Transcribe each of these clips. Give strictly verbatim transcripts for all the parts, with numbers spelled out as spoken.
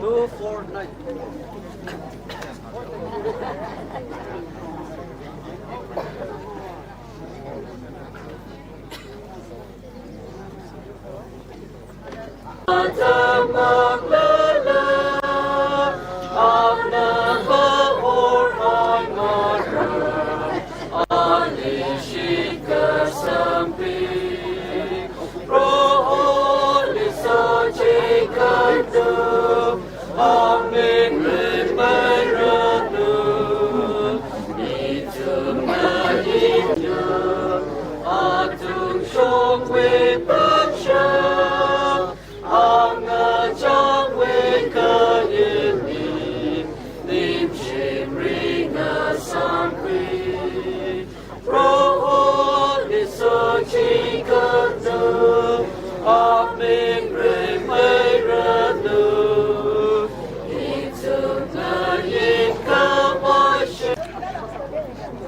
Two four nine.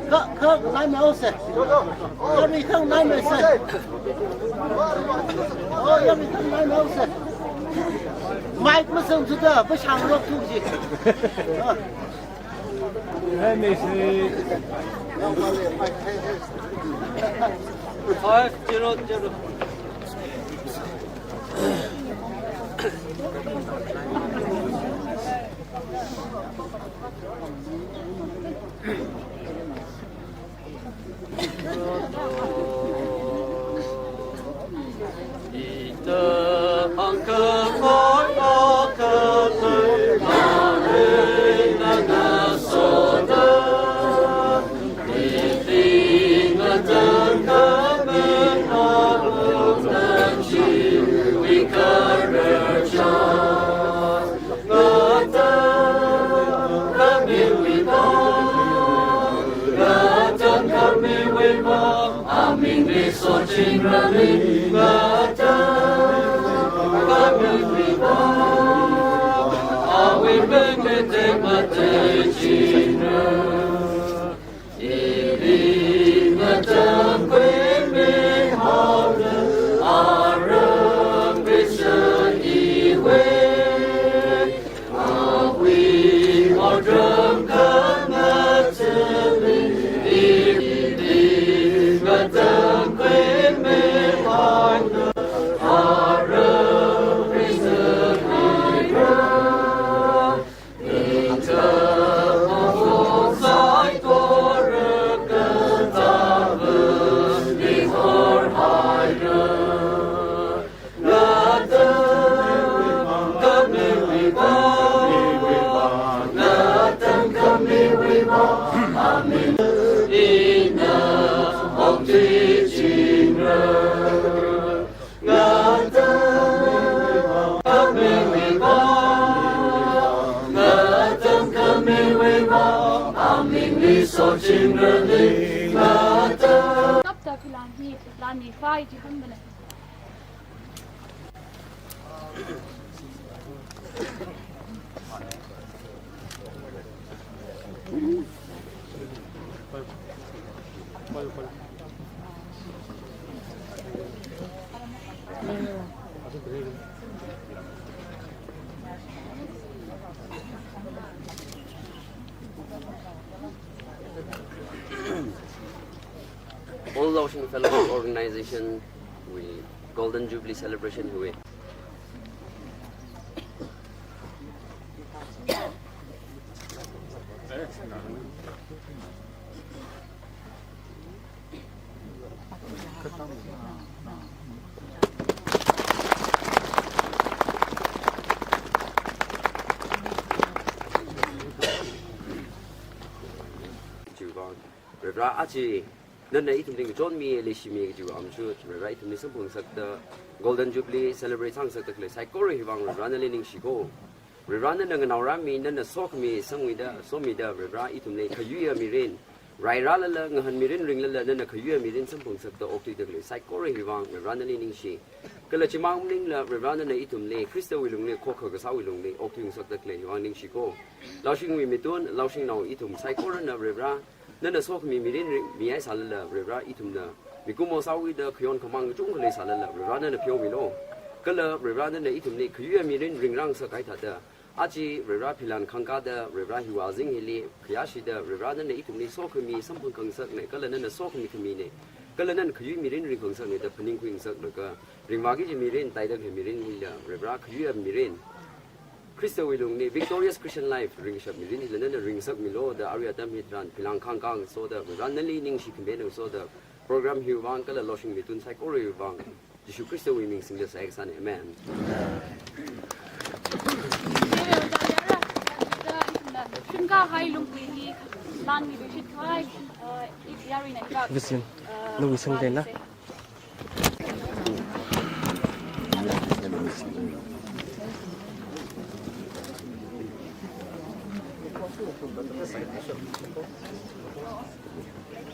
Kha, kha, nai mai haosa. Yarui kha nai maisa. Oh, yarui kha nai mai haosa. Mic masang thuda, pashang rok thuji. Five zero zero. Kapta philan hi, lan hi fai ji hambana. All Laoshing Fellowship Organization wui Golden Jubilee Celebration hiwui. Chiwuivang, Varivara aja nana ithumli ngachonmi, leishimi kajiwui amachut, Varivara ithumli samphang ngasakta, Golden Jubilee celebrate sāngasakta khalei saikora hivang Varivara nali ningshiko. Varivara nana nganaorāmi, nana sokhami sangwuida, somida, Varivara ithumli khayuiya mirin, rairālala, ngahān mirin ringlala, nana khayuiya mirin samphang ngasakta okthuida khalei saikora hivang Varivara nali ningshi. Kala chimang maningla Varivara nana ithumli Khristawui lungli, khokha kasāwui lungli okthui ngasakta khalei hivang ningshiko. Laoshingwui mitun, Laoshingnao ithum saikorana Varivara nana sokhami mirin ri-, mihaisālala, Varivara ithumna mikumo sāwuida khayon khamāng kachungkha leisālala, Varivara nana pheomilu. Kala Varivara nana ithumli khayuiya mirin ringrāngasak kahai thāda, aja Varivara philan khangkāda, Varivara hiwui azing hili khayāshida, Varivara nana ithumli sokhami samphang khangasakna, kala nana sokhami khamina, kala nana khayui mirin ringkhangasakna da phaningkhui ngasaklaga, ringvāki kaji mirin, taida khalei mirin hila, Varivara khayuiya mirin, Khristawui lungli victorious Christian life, ringkashap mirin hila nana ringngasakmilu da, arui atam hitharan philan khangkā ngasoda, Varivara nali ningshi khami ngasoda, program hiwui vang kala Loshing Mitun saikorawui vang, Jishu Khristawui ming singda seihā kasāna. Amen. Shimkhur kahai lungpui hi lan miluishit khavai, uh, i yaruina hibak, Visin, uh, nung isang dena.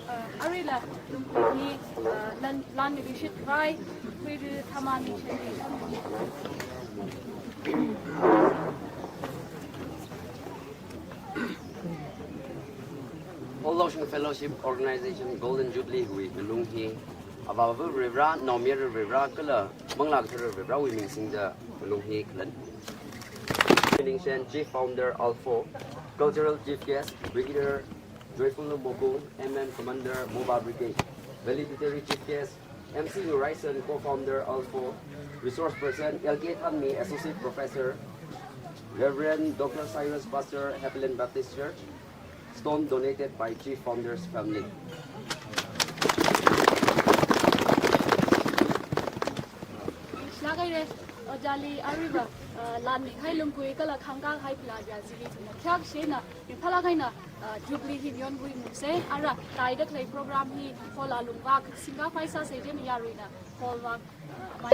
Uh, aruila lungpui hi, uh, lan, lan miluishit khavai, Huirü Thamani Shani. All Loshing Fellowship Organization Golden Jubilee wui malung hi, Avāva Varivara, Naomayara Varivara, kala Manglā Kathara Varivarawui ming singda malung hi khalan. Ningshen Chief Founder Alpha, Cultural Chief Guest, Brigadier Joyful Mokung, M M Commander, Mobile Brigade, Valedictory Chief Guest, M C Nguraisen, Co-founder Alpha, Resource Person, L K Thanmi, Associate Professor, Reverend Doctor Cyrus, Pastor, Happy Land Baptist Church, stone donated by Chief Founder's family. Lākaire, ojāli aruiva, uh, lan mikahai lungpui kala khangkā kahai philaga zili thumna khyak shena, ringphālāk eina, uh, Jubilee hi mayonkhui nguse, ara, taida khalei program hi hall alungva, singkā phaisa sejen yaruina, hall vang, uh, mai.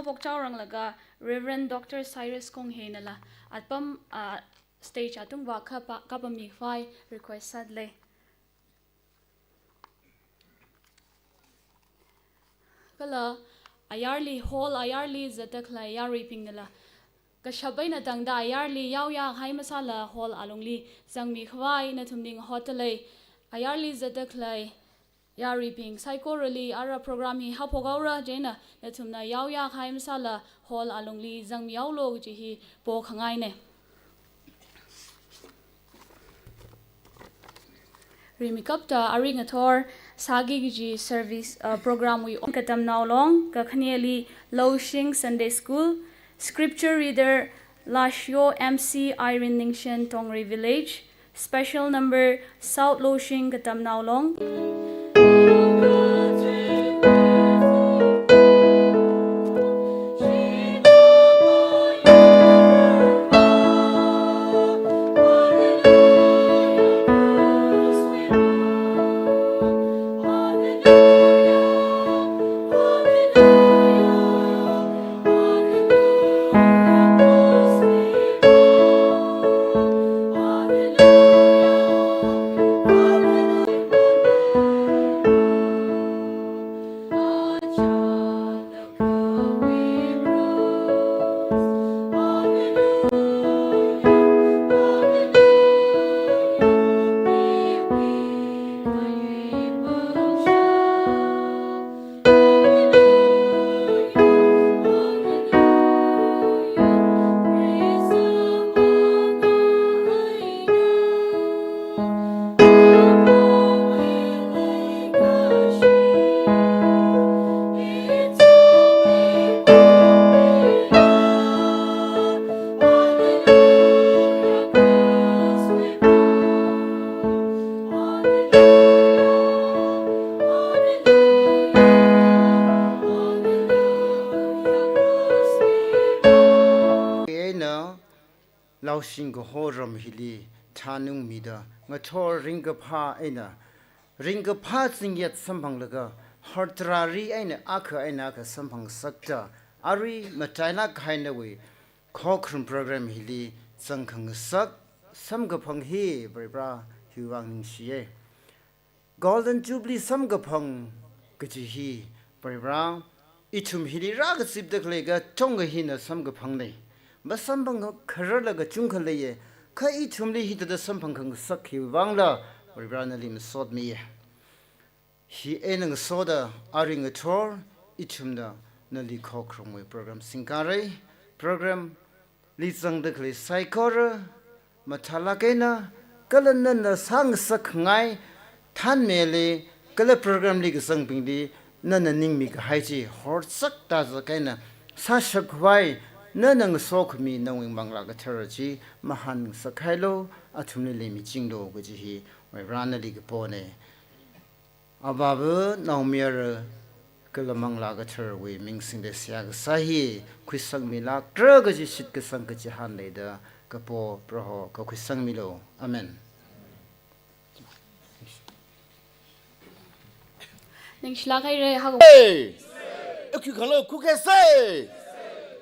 Pokchaoranglaga Reverend Doctor Cyrus Konghenala apam, ah, stage atungva kapa, kapami khavai request sāda lei. Kala ayarli, hall ayarli zatda khalei yaruibingnala kashap eina tangda ayarli yaoya kahai masāla hall alungli zangmi khavai nathumli ngahotda lei. Ayarli zatda khalei yaruibing saikorali ara program hi haophok haora, chieina nathumna yaoya kahai masāla hall alungli zangmi haolu kaji hi pokhangaina. Rimeikapta arui ngathor sāki kaji service, uh, program wui ong Katamnao Long, kakhaneli Loshing Sunday School, scripture reader Lashio M C Irene Ningshen, Tongri Village, special number South Loshing Katamnao Long. Laoshing kaho ram hili thanungmida ngathor ringkaphā eina, ringkaphā zingyat samphanglaga, hortarāri eina akha eina akha samphangsakta, arui matailāk kahai nawui khokharum program hili zangkhangasak samkaphang hi Varivara hiwui vang ningshiya. Golden Jubilee samkaphang kaji hi Varivara, ithum hili rākazipda khalei katongkha hina samkaphangna. Masamphangkhararlaga chungkha leiya, kha ithumli hithāda samphangkhangasak hiwui vangla Varivara nali masotmiya. Hi eina ngasoda arui ngathor ithumna nali khokharumwui program singkara. Program li zangda khalei saikora, matailāk eina, kala nana sāngasakngai thanmili, kala program li kazangbingli nana ningmi kahai chi horzak tāzak eina sāshapkhavai, nana ngasokhami nawui Manglā Kathara chi mahānngasakhailu, athumli leimichinglu kaji hi Varivara nali kapona. Avāva, Naomayara kala Manglā Katharawui ming singda seihā kasā hi khuisangmilākra kaji shitkasang kachihān leida, Kapo Proho kakhuisangmilu. Amen. Ningshilāk haira, haowa. Hey! Akhui khanglo, khuke se!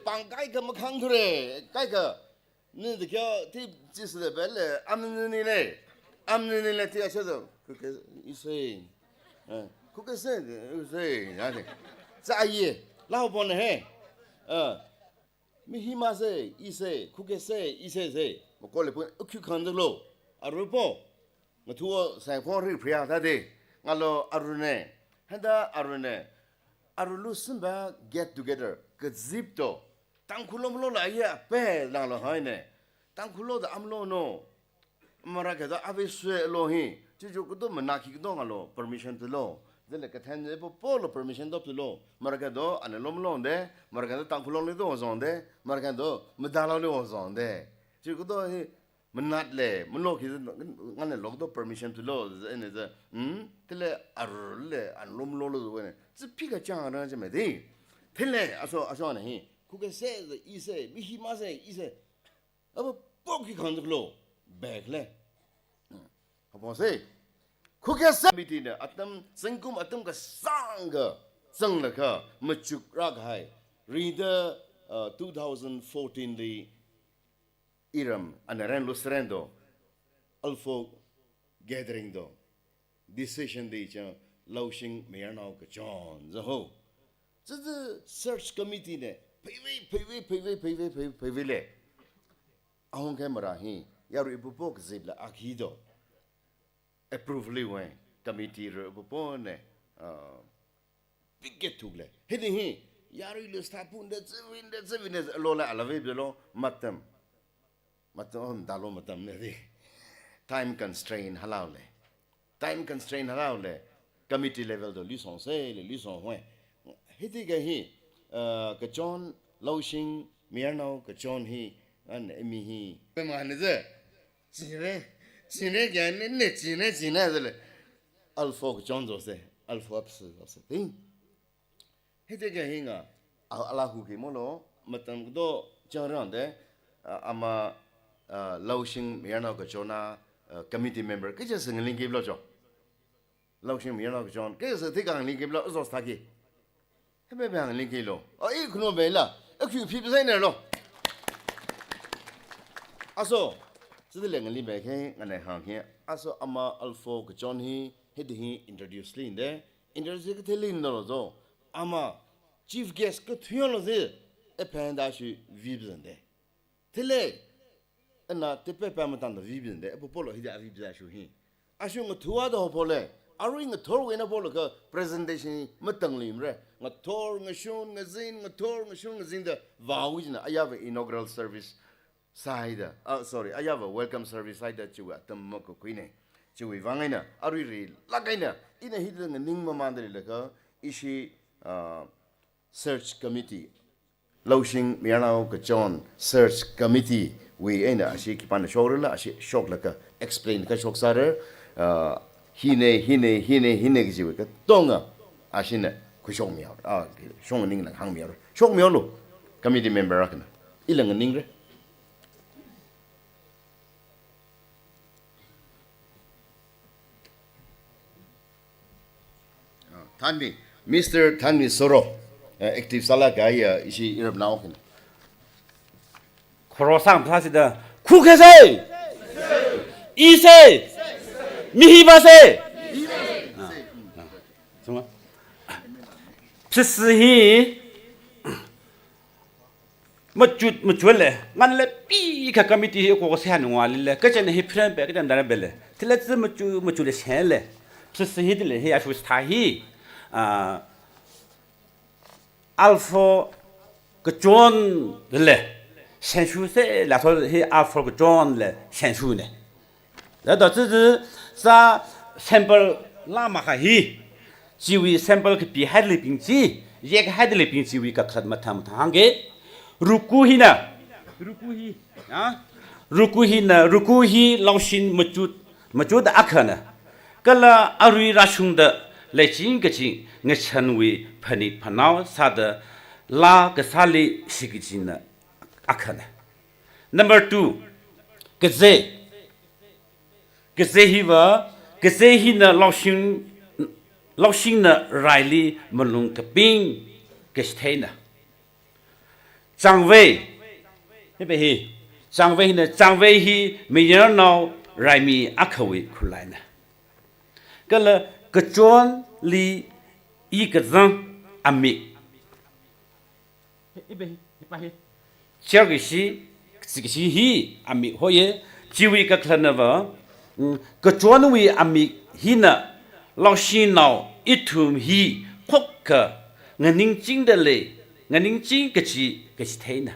Pāng kaikha makhangthure, kaikha. Ni de kyo ti chi si de bele, am ni ni le. Am ni ni le ti a se do. Khuke ise. Eh, khuke se, ise, ya de. Za ye, lao bon he. Eh. Mi hi ma se, ise, khuke se, ise se. Mo ko le pun, akhui khang de lo. Aru po. Ngathuo sai phong ri priya ta de. Ngalo aru ne. Handa aru ne. Arulu simba get together. Kazip to. Tangkhul lo malola ya pe langlo haine. Tangkhul lo da amlo no. Marākha da ave swe lo hi. Chichu kudo manaki kudo ngalo permission tulo. Dele kathen je po po lo permission dop tulo. Marākha do ane lo mlonde. Marākha do Tangkhul lo le do zonde. Marākha do madalo le zonde. Chi kudo hi manat le, malo khi ngane lok do permission tulo, ene ze, hmm? Tile arule, anlom lo lo ene. Zi pika chang na je me di. Tile, aso, aso ne hi. Khuke se, ze, ise, mi hi ma se, ise. Aba pok ki khang lo, bag le. Hmm. Hapo se. Khuke se. Committee ne, atam, zingkum atam kasāngkha, zanglaga, machuk rākahai. Rida, uh, two thousand fourteen li, iram, anaran lusrendo, Alpha Gathering do, decision di chang, Laoshing Mayarnao Kachon, zaho. Zaza search committee ne, peiwei, peiwei, peiwei, peiwei, peiwei, peiwei le. Ahong ke mara hi, yaru ipupo kazip la akhi do. Approve liwe, committee ru ipupo ne, uh, picket thuk le. Hidi hi, yaru ilu stapun de, zivin de, zivin de, lo la alave belo, matam. Matam, dalo matam ne di. Time constraint halau le. Time constraint halau le. Committee level do lisong se le, lisong hwe. Hiti ka hi, uh, Kachon, Laoshing Mayarnao Kachon hi, an emi hi. Pema ne ze. Chine, chine kya ne, ne, chine, chine ze le. Alpha Kachon zo se, Alpha apsi zo se. Ting. Hiti kya hinga, a-, ala hu ki molo, matam do chang rang de, a-, ama, a, Laoshing Mayarnao Kachon a, a, committee member, kya sing ling ki lo cho. Laoshing Mayarnao Kachon, kya sing ti kang ling ki lo, zo sta ki. He be be hang ling ki lo. A, i kuno be la, a kyu phi be sai ne lo. Aso, zi de leng li be ke, ngane hang ke. Aso ama Alpha Kachon hi, hiti hi introduce li de. Introduce kathei li no lo zo. Ama chief guest kathuiyo lo zi. E phen da shi vibzan de. Tile. Ena te pe pe matan da vibzan de. E po po lo hi da vibza shu hi. Ashu ngathuwa da ho po le. Arui ngathor wena po lo ka presentation matang lim re. Ngathor, ngashun, ngazin, ngathor, ngashun, ngazin da. Vau jina ayava inaugural service. Saida, ah, sorry, ayava welcome service saida chiwui atam makakhuine. Chiwui vang eina, aruiri lak eina, ina hida nganing mamanda lilaka, ishi, ah, search committee, Laoshing Mayarnao Kachon search committee wui eina ashi khipāna shokrala, ashi shoklaka explain kashok sāra, ah, hine, hine, hine, hine kajiwui katonga, ashina, khuishok mihaora, ah, shong ningla hāng mihaora. Shok mihaolu, committee member akhana. Ila nganing re. Thanmi, Mister Thanmi Soro, eh, active sālaga ya ishi iramnao khin. Khorosang phasida, khukhese! Ise! Mihi base! Ah, ah. Suma. Phisi hi, machut, machut le, nganle pi kha committee hi ko se hanwa le, kachān hi phiran pe, kachān dara pe le. Thila tsi machut, machut le shen le. Phisi hi thila hi, asu stha hi, ah, alpha kachon le, shensu se, la so hi alpha kachon le, shensu ne. Lada tsi tsi sa sample la makha hi. Chiwui sample kapihaida leibing chi, yekhaida leibing chiwui kakhalat mathang mathang hāngke. Ruku hina. Ruku hi. Ya? Ruku hina, ruku hi laoshin machut, machut akhana. Kala arui rashungda leiching kaching ngachanwui phanit phanao sāda laa kasāli shikachina akhana. Number two, kaze. Kaze hiva, kaze hina laoshin, laoshinna raili malung kaping kachitheina. Changvei, hipa hi, changvei hina, changvei hi mayarnao raimi akhawui khullaina. Kala kachonli i kazang amik. Hipa hi, hipa hi. Cherkashi, kazikashi hi amik hoye, chiwui kakhalatnava, mm, kachonwui amik hina laoshinnao ithum hi khokkha nganingchingda lei, nganingching kachi, kachitheina.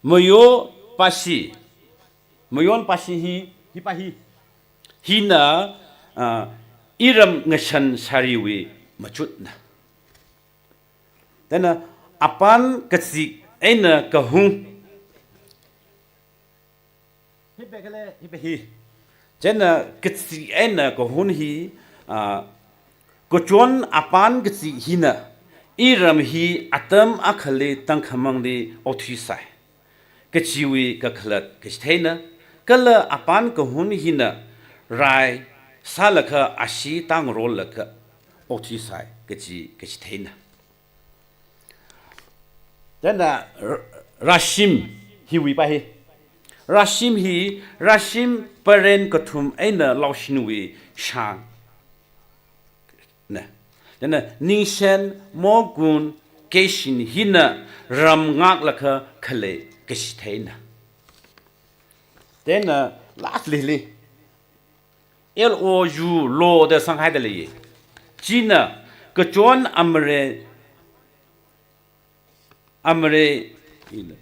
Mayo pashi, mayon pashi hi, hipa hi. Hina, ah, iram ngashan sariwui machutna. Tena apan kazik eina kahung. Hipa kale, hipa hi. Chieina kazik eina kahung hi, ah, kachon apan kazik hina, iram hi atam akhali tangkhamangli okthuisai. Kachiwui kakhalat kachitheina, kala apan kahung hina rai sālaga ashee tangrollaga okthuisai kachi kachitheina. Tena r-, rashim hiwui pa hi. Rashim hi, rashim paren kathum eina laoshinwui shang. Na. Tena ningshen, mogun, keishin hina ram ngaklaga khalei kachitheina. Tena lastly li. L O U, lo da sanghaida lei. China, kachon amare, amare, ina.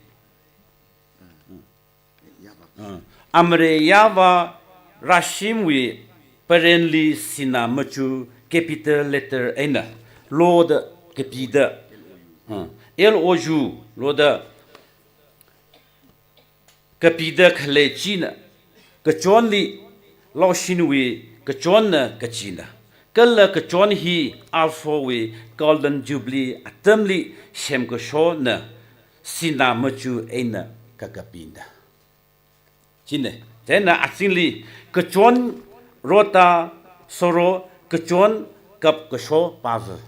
Ah, amare yava rashimwui parenli sinā machu capital letter eina lo da kapida. Ah, L O U, lo da kapida khalei china, kachonli laoshinwui kachonna kachina, kala kachon hi alphawui Golden Jubilee atamli semkashona sinā machu eina kakapina. China, chieina azingli kachon rota soro kachon kapkasho pava.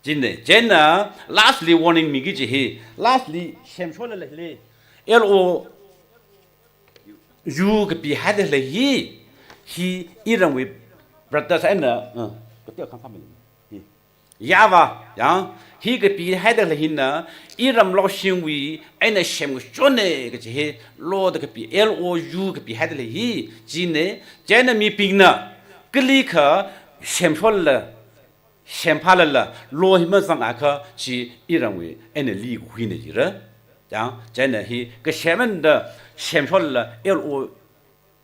China, chieina lastly warning miki kaji hi, lastly semshola lei, L O U kapihaida lei hi, hi iramwui brothers eina, uh, kati akha kami hi. Yava, ya, hi kapihaida lei hina, iram laoshinwui eina semkashona kaji hi, lo da kapi, L O U kapihaida lei hi, china, chieina mibingna, kalikha semshola, semphalala, lo hi mazangakha chi iramwui eina likhuina jira. Ya, chieina hi kasem eina semshola L O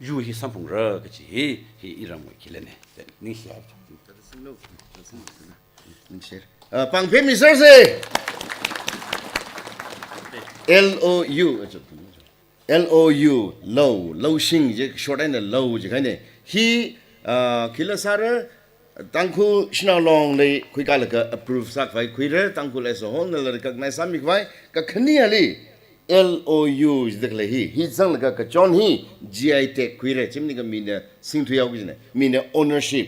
U hi samphungra kaji hi, hi iramwui khilana. Ningshi hai. Ningshi. Ah, pāng phim Mister se. L O U. L O U, lo, laoshing je, short eina lo jikahaina. Hi, ah, khila sāra, Tangkhul Shanao Long li khuikalaga approve sākhavai khuira, Tangkhul as a whole nala recognize sāmikhavai, kakhaneli L O U jida khalei hi, hi zanglaga kachon hi G I tag khuira, chi maningakha mina singthuihao kajina, mina ownership,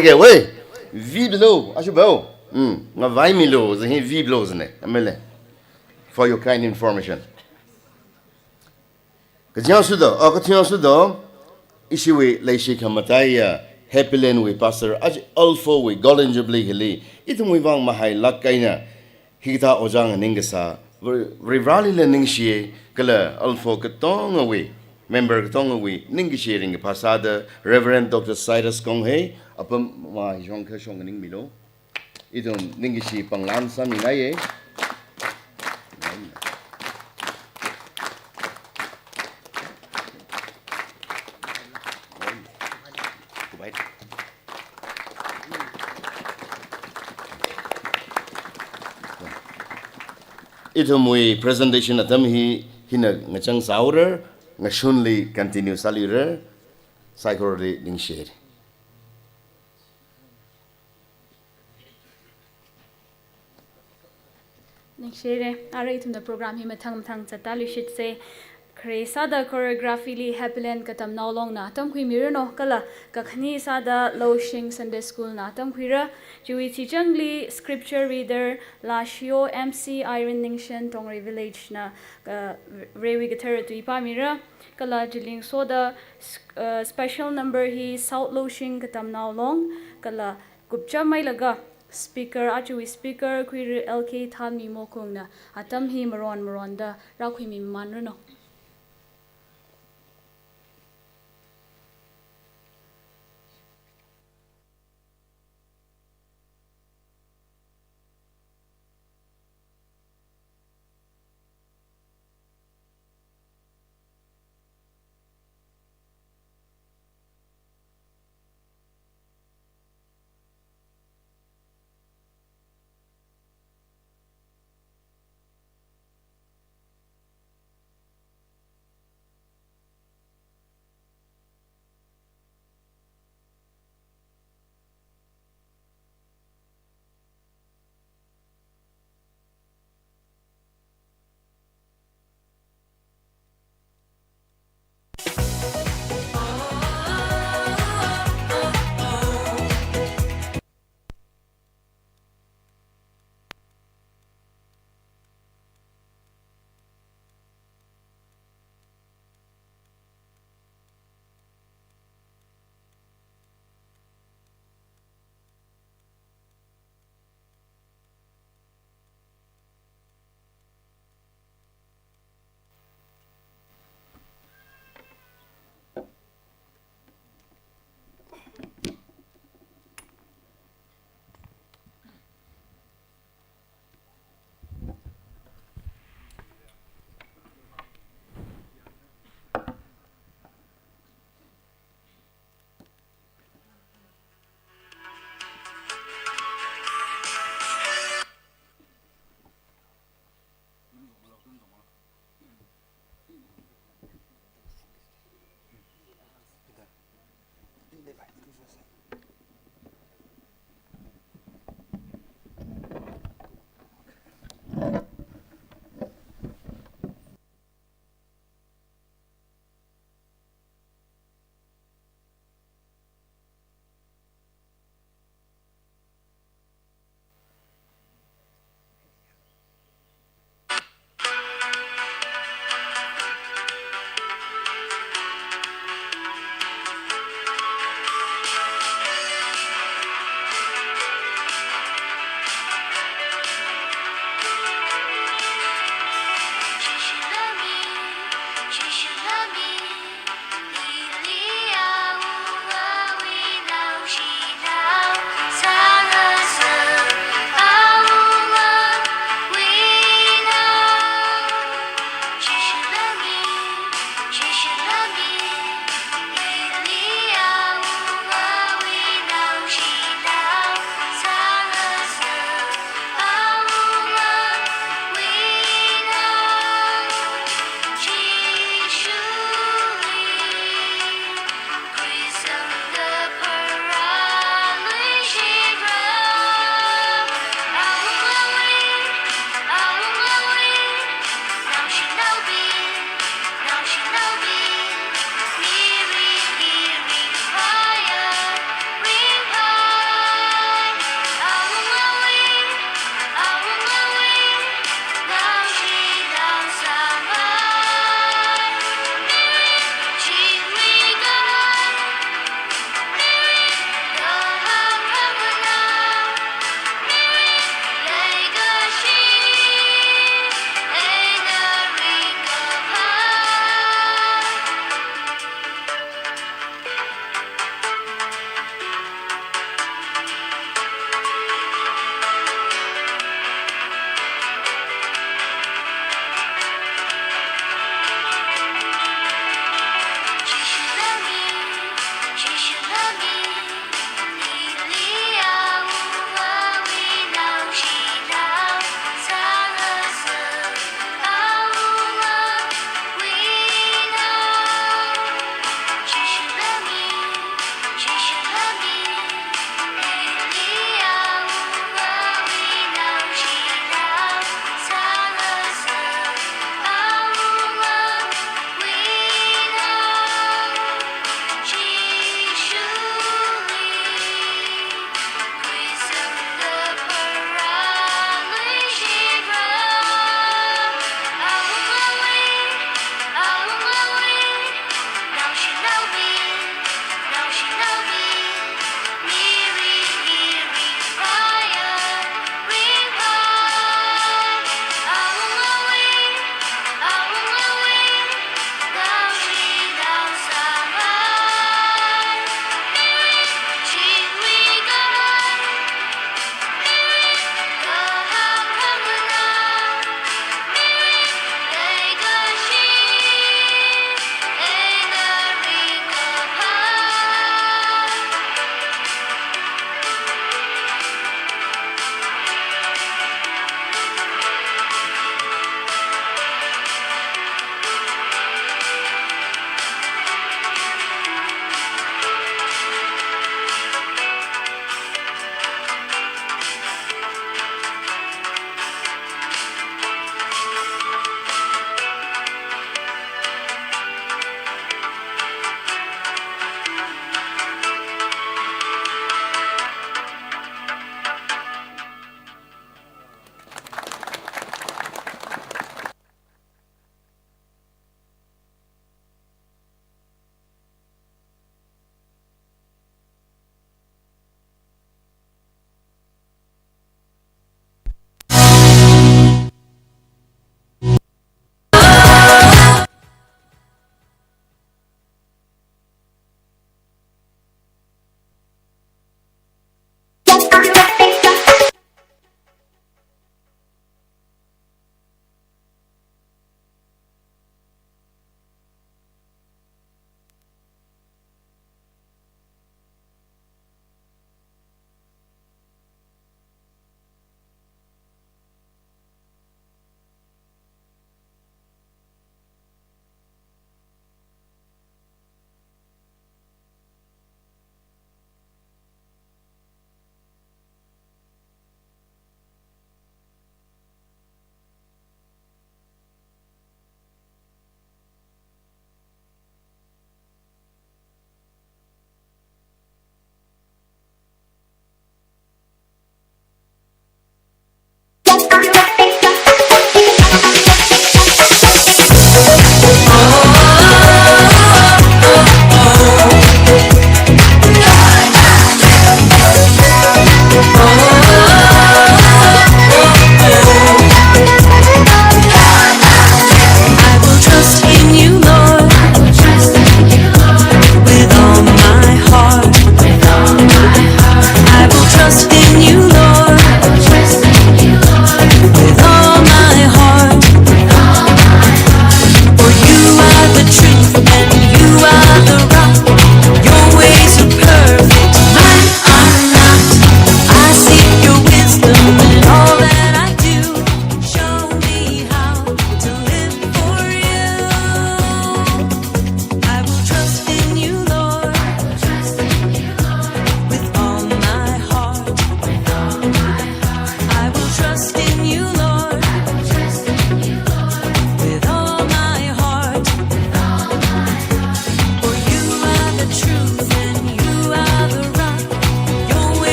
Chithāda khe, wei, viblo, ashibao. Hmm, ngavaimilu, zi hi viblo zine, amele. For your kind information. Kachang sudo, oh, kachang sudo, ishiwui leishi khamataiya, Happy Land wui pastor, aja Alpha wui Golden Jubilee hili, ithumwui vang mahailāk eina, hikathā ojā nganingkasā, Vari-, Varivarāli la ningshiye, kala Alpha katongawui, member katongawui, ningkashi ringkaphā sāda, Reverend Doctor Cyrus Konghei, apam ma hishong kashong nganingmilu. Ithum ningkashi panglam sāmingaiye. Ithumwui presentation atam hi, hina ngachang sāura, ngashunli continue sālira, saikorali ningshire. Ningshire, arui ithumna program hi mathang mathang zatda luishitse. Khare sāda choreography li Happy Land Katamnao Longna tamkhuimirano, kala kakhane sāda Loushing Sunday School na tamkhuira. Chiwui chichangli scripture reader Lashio M C Irene Ningshen Tongrei Village na, uh, Varewui kathara tui pāmira. Kala chili ngasoda, uh, special number hi South Loushing Katamnao Long, kala kupcham mailaga speaker, achiwui speaker khuira L K Thanmi Mokungna atam hi maron maronda rākhuimimanrano.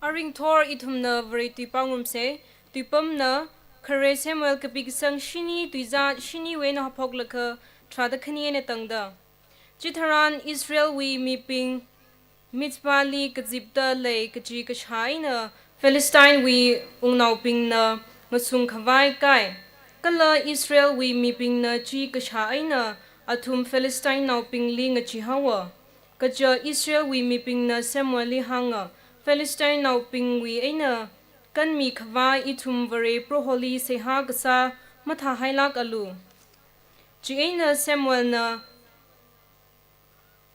Aringthor ithumna Vare tui pāngarumsa, tuipamna Khare Samuel kapi kasang shini tuizā shiniwui eina haophoklaga tharāda khani eina tangda. Chitharan Israelwui mibing Mizpahli kazipda lei kachi kashā eina Philistine wui wungnaobingna ngasung khavai kai. Kala Israelwui mibingna chi kashā eina athum Philistine naobingli ngachee haowa. Kaja Israelwui mibingna Samuelli hānga, Philistine naobingwui eina kanmi khavai ithum Vare Proholi seihā kasā mathāhailākalu. Chieina Samuelna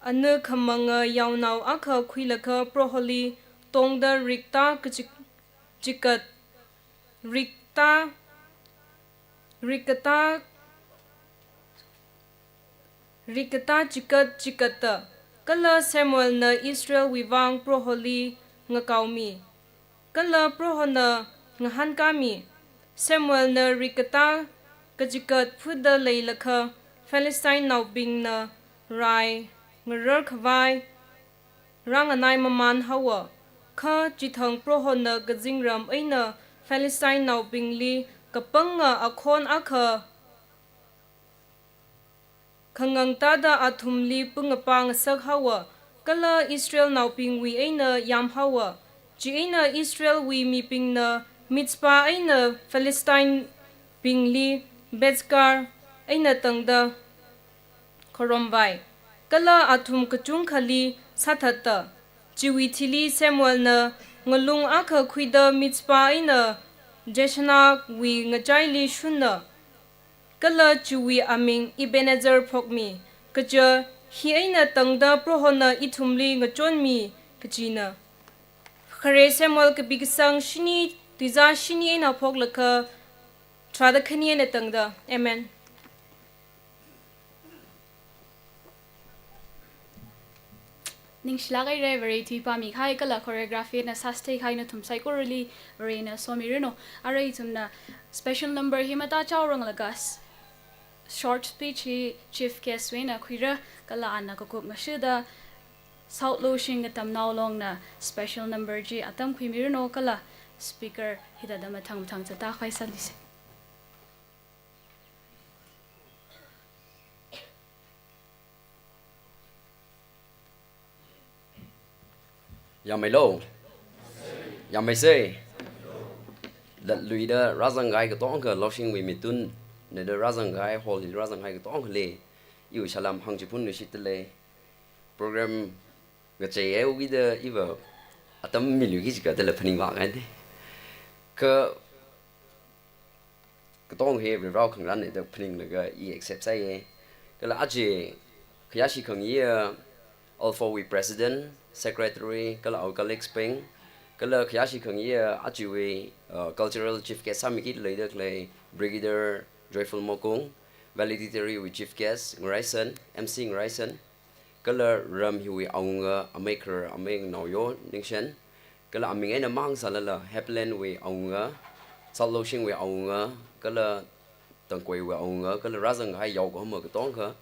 ana khamanga yaonao akha khuilaga Proholi tongda rikta kachik-, chikat, rikta, rikata, rikata chikat chikatta. Kala Samuelna Israelwui vang Proholi ngakaomi. Kala Prohona ngahānkāmi. Samuelna rikata kachikat phuda leilakha Philistine naobingna rai ngarar khavai rānganai mamān haowa. Kha chithang Prohona kazingram eina Philistine naobingli kapanga akhon akha khangangtāda athumli pungapa ngasak haowa, kala Israel naobingwui eina yam haowa. Chieina Israelwui mibingna Mizpah eina Philistine bingli Bethkar eina tangda khorumvai. Kala athum kachungkhali sāthatta. Chiwui thili Samuelna ngalung akha khuida Mizpah eina Jeshanah wui ngachaili shunna. Kala chiwui aming Ebenezer phokmi, kaja hi eina tangda Prohona ithumli ngachonmi kajina. Khare Samuel kapi kasang shini, tuizā shini eina haophoklaga tharāda khani eina tangda. Amen. Ningshilāk haira, Vare tui pāmi kahai kala choreography na sāsthei kahai nathum saikorali Varena somiranu. Arui ithumna special number hi matāchaoranglaga s-, short speech hi chief guest wui eina khuira kala ana kakup ngashida South Loshing Katamnao Longna special number chi atam khuimiranu kala speaker hithāda mathang mathang sātākhavai sālisa. Yāmmeilo. Yāmmeisa. Latluida rāzang kahai katonga, Loshingwui mitun, nada rāzang kahai, hall li rāzang kahai katongali iwui salam hāngchiphunluishitdalei. Program ngacheihaowuida iva atam miluiki jikha dala phaningvāngaina. Kha katonga hi Varewui khangarānna da phaninglaga i accept sāya. Kala aja khayāshi khangayi Alpha wui president, secretary, kala awui colleagues bing, kala khayāshi khangayi ajawui, uh, cultural chief guest sāmiki leida khalei Brigadier Joyful Mokung, valedictory wui chief guest Ngaraisan, M C Ngaraisan, kala ram hiwui awunga, amei kharar, amei Naoyo Ningshen, kala aming eina mang sālala Hepland wui awunga, South Loshing wui awunga, kala Tangkoi wui awunga, kala rāzang kahai yaokahoma katonga,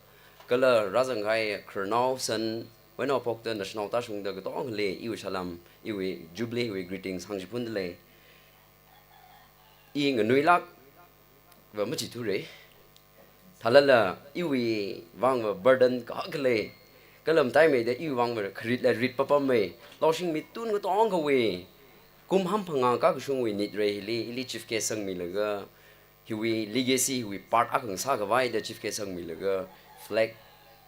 kala rāzang kahai khararnao san, wui eina haophokta national tāshungda katongali iwui salam, iwui Jubilee wui greetings hāngchiphundalei. I nganuilākva machithura. Thālala iwui vangva burden kha khalei. Kala mataimeida iwui vangva kharit la rit papamei. Loshing mitun katongawui kum hamphangā kakashungwui nit rei hili, ili chief guest sangmilaga, hiwui legacy, hiwui part akha ngasākhavai da chief guest sangmilaga, flag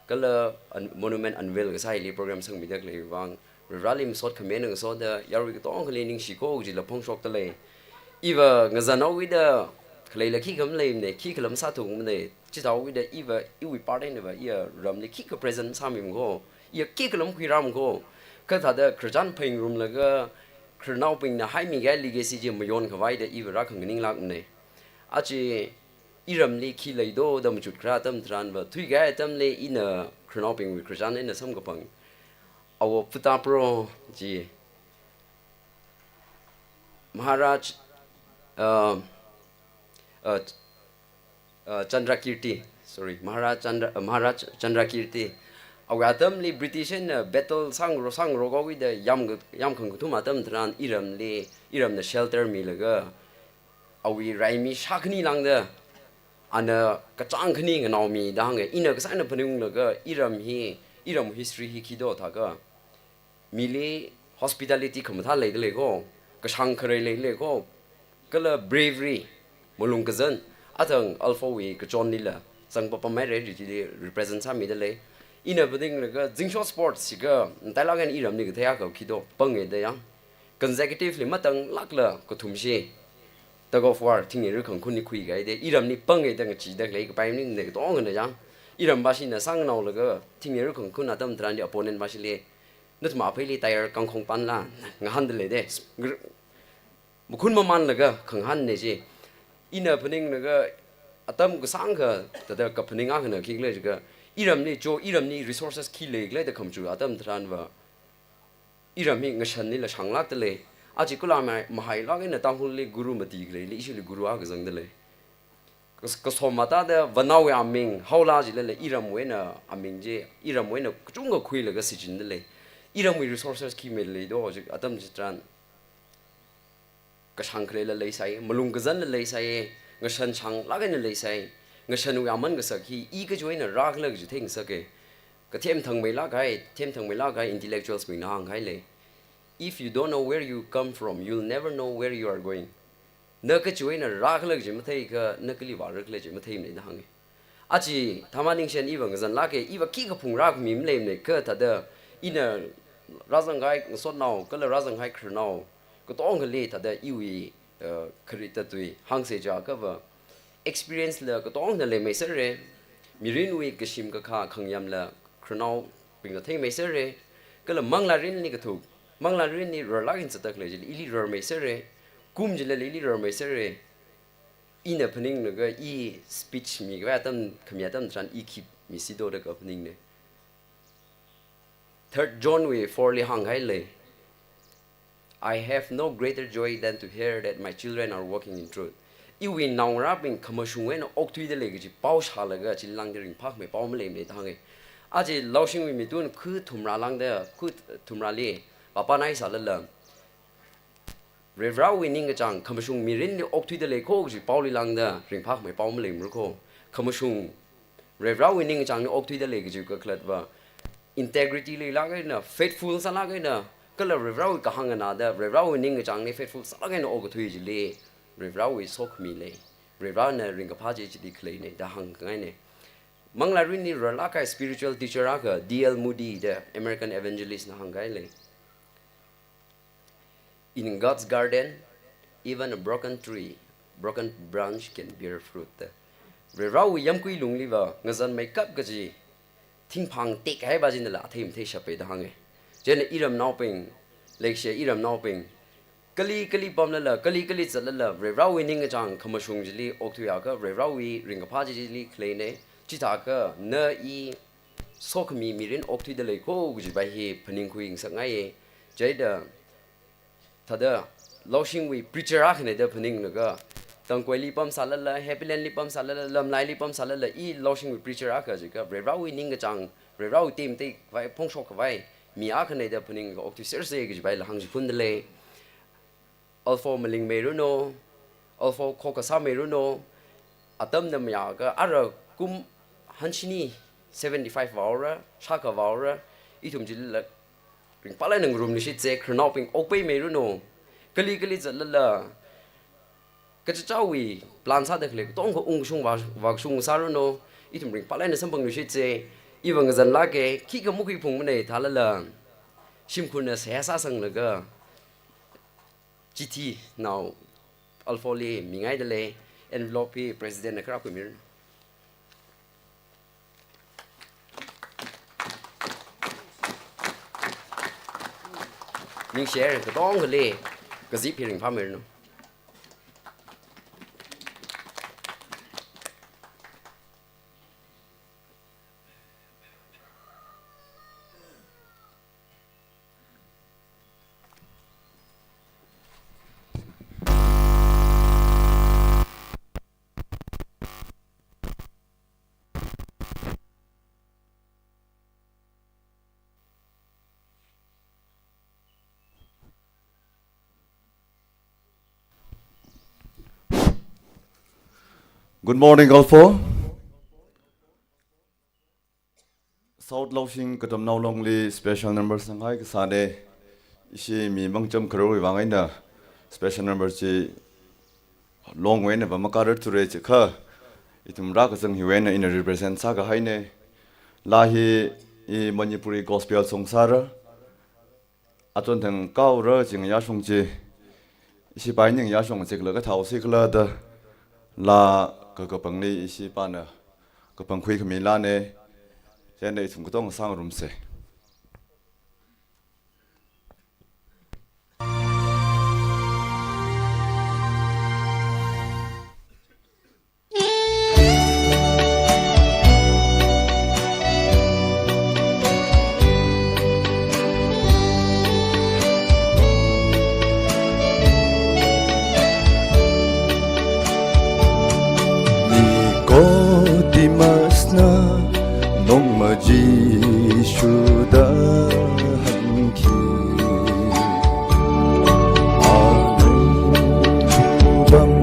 kala un-, monument unveil kasā hili program sangmida khalei vang, Vareli masot khamina ngasoda yarui katongali ningshiko kajila phongshokdalei. Iva ngazanhaowuida khaleila khikha maleimana, khikhala masāthukmana, chithāhaowuida iva iwui part einava iya ramli khikha present sāmimako, iya khikhala makhuirāmako. Kha thāda khararchan phāngarumlaga, khararnaobingna haimi kahai legacy chi mayonkhavai da iva rākhanganinglākmana. Aja iramli khi leido da machut kharā atam tharanva, thuikahai atamli ina khararnaobingwui khararchan eina samkaphang Awo Putapro chi, Maharaj, uh, uh, uh, Chandrakirti, sorry, Maharaj Chandra, uh, Maharaj Chandrakirti, Awui atamli British eina battle sāngarok sāngarok khuida yam, yamkhang kathum atam tharan iramli, iramna shelter milaga, awui raimi shākhani lāngda, ana kachāng khani nganaomi da hānga. Ina kasā eina phaningunglaga iram hi, iram history hi khi do thākha, mili hospitality khamathā leidalei kho, kashāng kharei leidalei kho, kala bravery, malung kazan, athang Alpha wui kachonlila zangpapamhaira kaji chili represent sāmidalei. Ina phaninglaga Zingshot Sports jiakha, matailāk eina iramli kathei akha khi do, pānga da yang. Consecutively matanglākla kathumshi tug of war, thingni rakhang khunli khuikahai da, iramli pānga da ngachee dalei, kapai maningmana katongana yang. Iram bashina sānganaolaga, thingni rakhang khun atam tharanli opponent bashili, nathum apheili tyre kangkhong panla, ngahāndalei da. Gr-, makhun mamanlaga khangahānna chi. Ina phaninglaga atam kasāngkha, thāda kaphaning akhana khikhala jiakha, iramli cho, iramli resources khi leikhala da khamachu atam tharanva, iram hi ngashanlila shānglākdalei. Aja kula mai, mahailāk eina Tangkhulli guru mati khaleili, ishili guru akha zangdalei. Kas-, kasom atada vānaowui aming, Haola jilala iramwui eina aming chi, iramwui eina kachungkha khuilaga shichin dalei. Iramwui resources khi maleidalei do, chi atam chitharan kashāng khareila leisai, malung kazanla leisai, ngashan shānglāk eina leisai, ngashanwui aman kasak hi i kachiwui eina rākhala kaji theingasaka. Kathemthangmeilāk kahai, themthangmeilāk kahai intellectuals bingna hānghailei. If you don't know where you come from, you'll never know where you are going. Na kachiwui eina rākhala kaji matheikha, na kali vārakhala kaji matheimana da hānga. Aja, Thama Ningshen iva ngazanlāka, iva khikha phungrā khami maleimana kha thāda, ina rāzang kahai ngasotnao, kala rāzang kahai khararnao, katongali thāda iwui, eh, kharit tatui hāngsa jiakhava, experience la katongna leimeiserra, mirinwui kashim kakha khangyamla khararnaobingna theimeiserra, kala manglārinli kathuk, manglārinli rarlāk eina zatdalei chili ili rarmeiserra, kum chilala ili rarmeiserra. Ina phaninglaga i speech mikhavai atam, khami atam tharan i khi misi do da kaphaningna. Third John wui four li hānghailei. "I have no greater joy than to hear that my children are walking in truth." Iwui naongarābing khamashungwui eina okthuidalei kaji pao shālaga chili lāngda ringphāmei pao maleimana da hānga. Aja Laushingwui mitun khu thumrā lāngda, khu thumrāli, papa nai sālala, Varivarāwui ningkachāng khamashung mirinli okthuidalei kho kaji paoli lāngda ringphāmei pao maleimara kho. Khamashung Varivarāwui ningkachāngli okthuidalei kaji kakhalatva, integrity leilāk eina, faithful sālāk eina, kala Varivarāwui kahāng nganāda, Varivarāwui ningkachāngli faithful sālāk eina okathui chili Varivarāwui sokhami lei. Varivarāna ringkaphā chi chili khaleina da hāngkhangaina. Manglārinli rarlāk kahai spiritual teacher akha D L Moody da American evangelist na hāngkahailei. "In God's garden, even a broken tree, broken branch can bear fruit." Varivarāwui yamkui lungliva ngazanmeikap kaji thingphang tekahaiva chinala athei matheishapa da hānga. Chieina iramnaobing, leikashiya iramnaobing, kali kali pamlala, kali kali zatlala, Varivarāwui ningkachāng khamashung chili okthuiakha, Varivarāwui ringkaphā chili khaleina. Chithākha na i sokhami mirin okthuidalei kho kajiva hi phaningkhui ngasakngaiya. Chieina thāda Laushingwui preacher akhana da phaninglaga, Tangkhuili pamsālala, Happy Land li pamsālala, Lamlaili pamsālala, i Laushingwui preacher akha jiakha, Varivarāwui ningkachāng, Varivarāwui team tekhavai, phongshok khavai mi akhana da phaninglaga okthuisersa kajiva la hāngchiphundalei. Alpha malingmeiranu, Alpha khokha sāmeiranu, atamna mayākha ara kum hanshini seventy-five vāhaora, shākha vāhaora, ithum chilila ringphālāk eina ngarumluishitsa, khararnaobing okpaimeiranu, kali kali zatlala, kachichāwui plan sāda khalei katonga ungkashung vā, vākashung sāranu, ithum ringphālāk eina samphangluishitsa, iva ngazanlāka, khikha makhuiphungmana thālala, shimkhurna seihā sāsanglaga, chithinao Alpha li mingaidalei, envelope hi President na kharā khuimiranu. Ningshihaira katongali, kazip hi ringphāmeiranu. Good morning, all four. South Laoshing Katamnao Longli special number sanghai kasāne. Ishi mi mangcham khararwui vang eina special number chi Longwui eina va makararthura chiakha, ithum rākazang hiwui eina ina represent sākahaine. Laa hi i Manipuri gospel song sāra. Achon thang kaora chi ngayāshung chi, ishi pai ning yāshung chi kala kathao si kala da, laa kakapangli ishi pana kapangkhui khami laane. Chieina ithum katonga sāngarumse. Nicodemus na nongma Jishuda hāngki, "Anung bang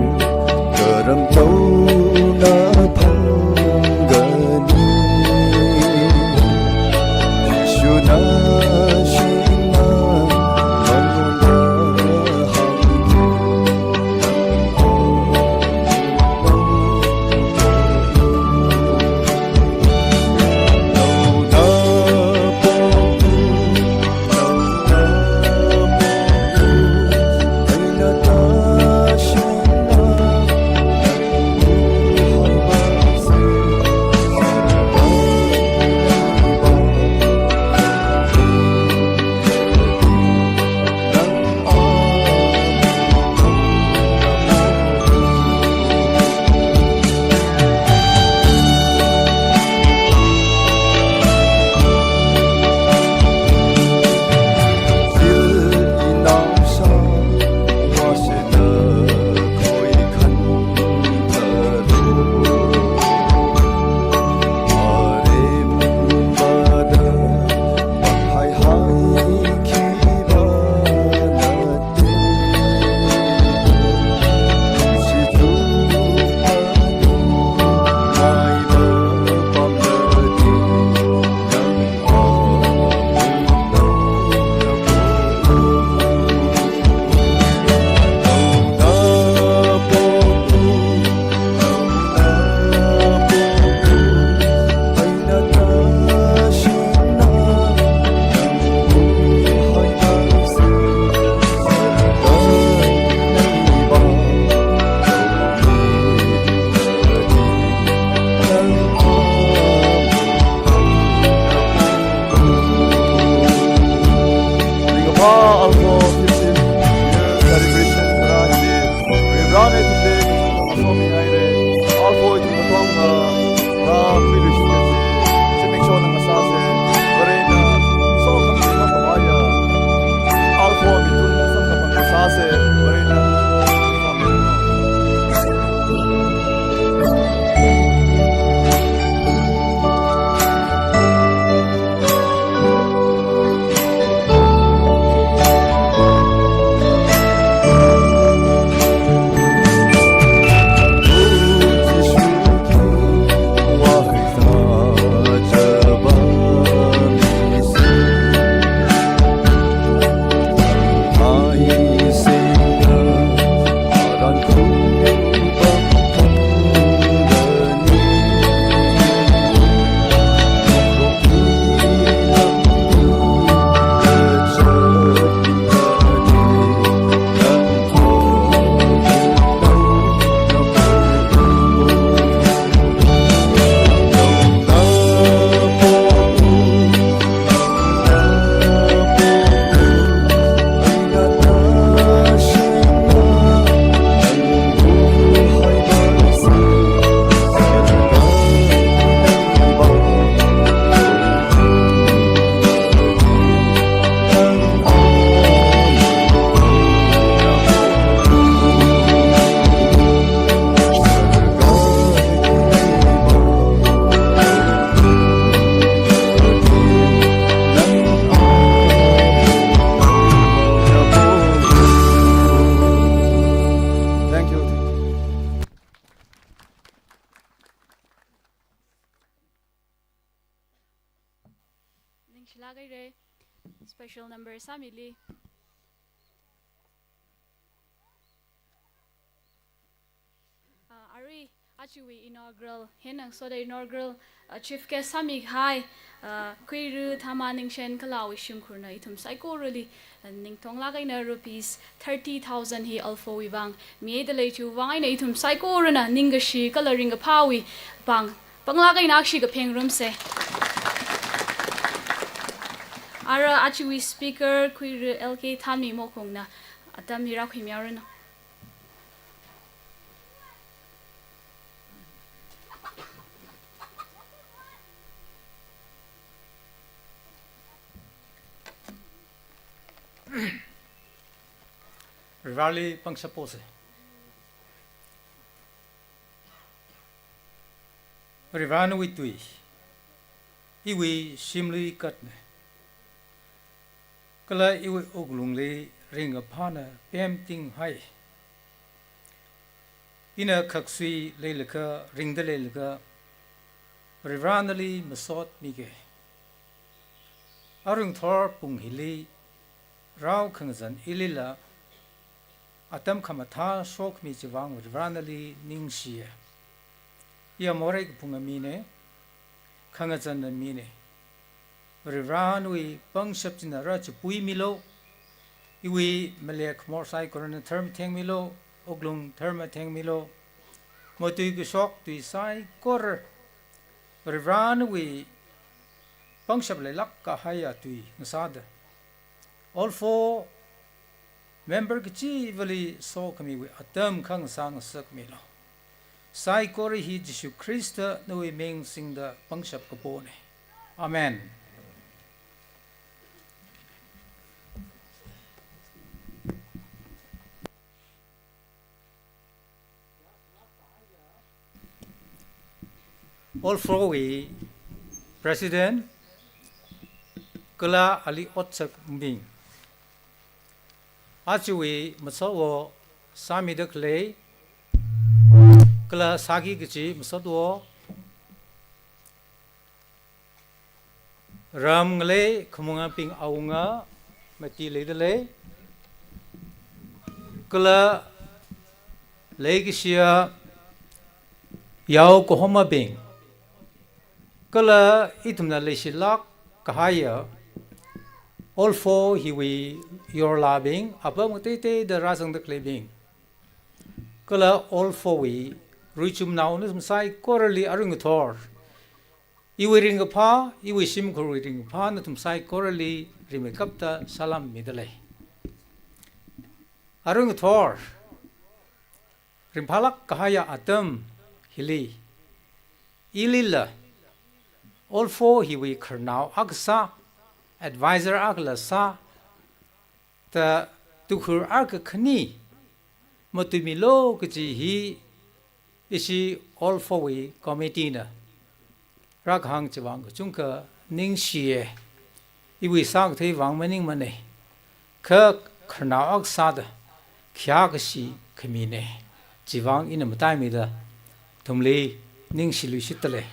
karam thaona phangkani?" Jishuna shimān mangda hāngki, Shilak haira, special number sāmili. Ah, arui, ajawui inaugural, hina ngasoda inaugural, ah, chief guest sāmihai, ah, Khuira Thama Ningshen kala awui shimkhurna ithum saikorali, ah, ningtonglāk eina rupees thirty thousand hi Olfowui vang mihaida lei. Chiwui vang eina ithum saikorana ningkashi kala ringkaphāwui vang panglāk eina akshi kaphengrumsa. Ara ajawui speaker Khuira L K Thanmi Mokhungna atam hi rākhuimihaoranu. Varivarali pangshap posa. Varivarana iwui tui, iwui shimli katna, kala iwui wuklungli ringkaphāna pemtinghai. Ina khaksui leilakha, ringda leilakha, Varivaranali masot mika. Arui ngathor pung hili, rao khangazan ilila, atam khamathā shokmi chiwui vang Varivaranali ningshiya. Iya morei kaphunga mina, khangazana mina. Varivaranawui pangshap china rāchipuimilu, iwui malek mor saikorana tharmathengmilu, wuklung tharmathengmilu, matui kashok tui saikora, Varivaranawui pangshap leilāk kahaiya tui ngasāda, Olfo member kachivali sokhamiwui atam khangasā ngasakmilu. Saikora hi Jishu Khrista nawui ming singda pangshap kapona. Amen. Olfowui President, kala ali otsakbing, ajawui masotwo sāmida khalei, kala sāki kachi masotwo, ram ngalei khamunga bing awunga mati leida lei, kala leikashiya yao kahomabing, kala ithumna leishilāk kahaiya Olfo hiwui yorlabing, apam ngateiteida rāzangda khaleibing, kala Olfowui ruichumnao nathum saikorali arui ngathor iwui ringkaphā, iwui shimkhurwui ringkaphā nathum saikorali rimeikapta salam mida lei. Arui ngathor ringphālāk kahaiya atam hili, ilila Olfo hiwui khararnao akha sā, advisor akhala sā, ta tukhur akha khani matuimilu kaji hi ishi Olfowui committee na rākahāng chiwui vang kachungkha ningshiya. Iwui sākathei vang maningmana, kha khararnao akha sāda khayākashi khamina. Chiwui vang ina mataimida ithumli ningshiluishitda lei.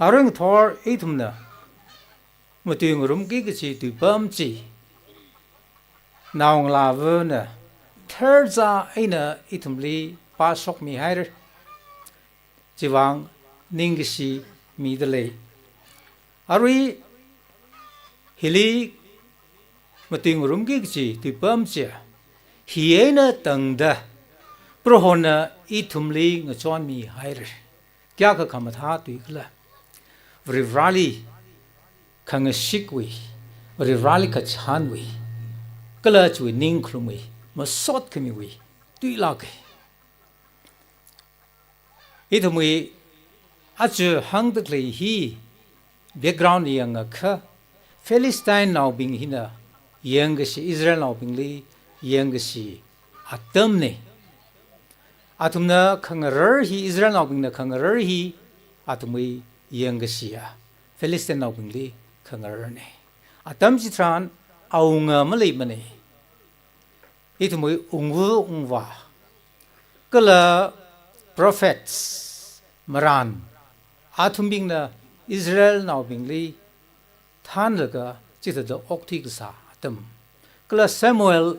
Arui ngathor ithumna matuingarumki kachi tuipam chi naongalāvana tharzā eina ithumli pāshokmihaira. Chiwui vang ningkashi mida lei. Arui hili matuingarumki kachi tuipam chi hi eina tangda Prohona ithumli ngachonmihaira. Kayākha khamathā tui khala. Varivarali khangashikwui, Varivarali kachānwui, kala chiwui ningkhalumwui, masot khamiwui tuilāka. Ithumwui aja hāngda khalei hi background yangakha, Philistine naobing hina yangkashi, Israel naobingli yangkashi atamna. Athumna khangarar hi, Israel naobingna khangarar hi, athumwui yangkashiya Philistine naobingli khangararna. Atam chitharan awunga maleimana. Ithumwui ungva ungvā, kala prophets marān, athumbingna Israel naobingli thanlaga chithāda okthui kasā atam. Kala Samuel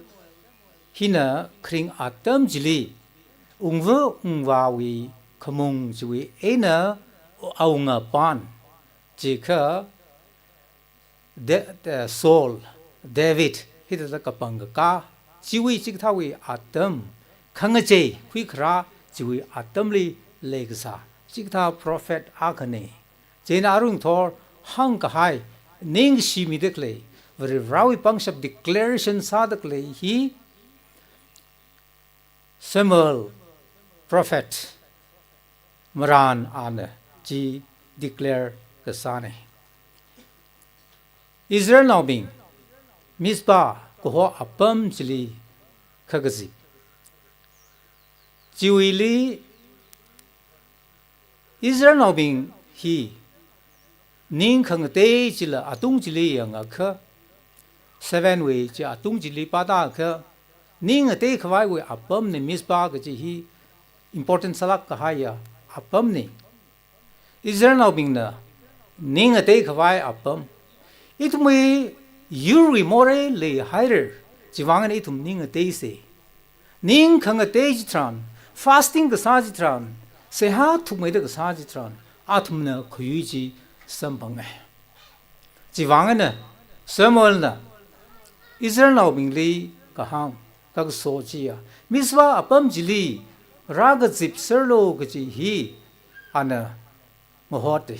hina kharing atam chili ungva ungvāwui khamung chiwui eina awunga pan, chikha Da-, Da-, Saul, David, hithāda kapangkakā, chiwui chikathāwui atam, khangachei khuikharā chiwui atamli leikasā chikathā prophet akhana. Chieina aruingathor hāngkahai, ningshimida khalei, Varivarāwui pangshap declaration sāda khalei hi Samuel prophet marān ana chi declare kasāna. Israelnaobing Mizpah kaho apam chili khakazip. Chiwuili Israelnaobing hi ning khangatei chila atung chili yangakha, seven wui chi atung chili pāda kha, ning ngateikhavaiwui apamna Mizpah kaji hi important sālāk kahaiya apamna. Israelnaobingna ning ngateikhavai apam. Ithumwui yurwui morei leihaira, chiwuivang eina ithum ning ngateisa. Ning khangatei chitharan, fasting kasā chitharan, seihā thukmeida kasā chitharan, athumna khayui chi samphanga. Chiwuivang eina Samuelna Israelnaobingli kahāng, kakaso chiya, Mizpah apam chili rākazipserlu kaji hi ana ngahoda,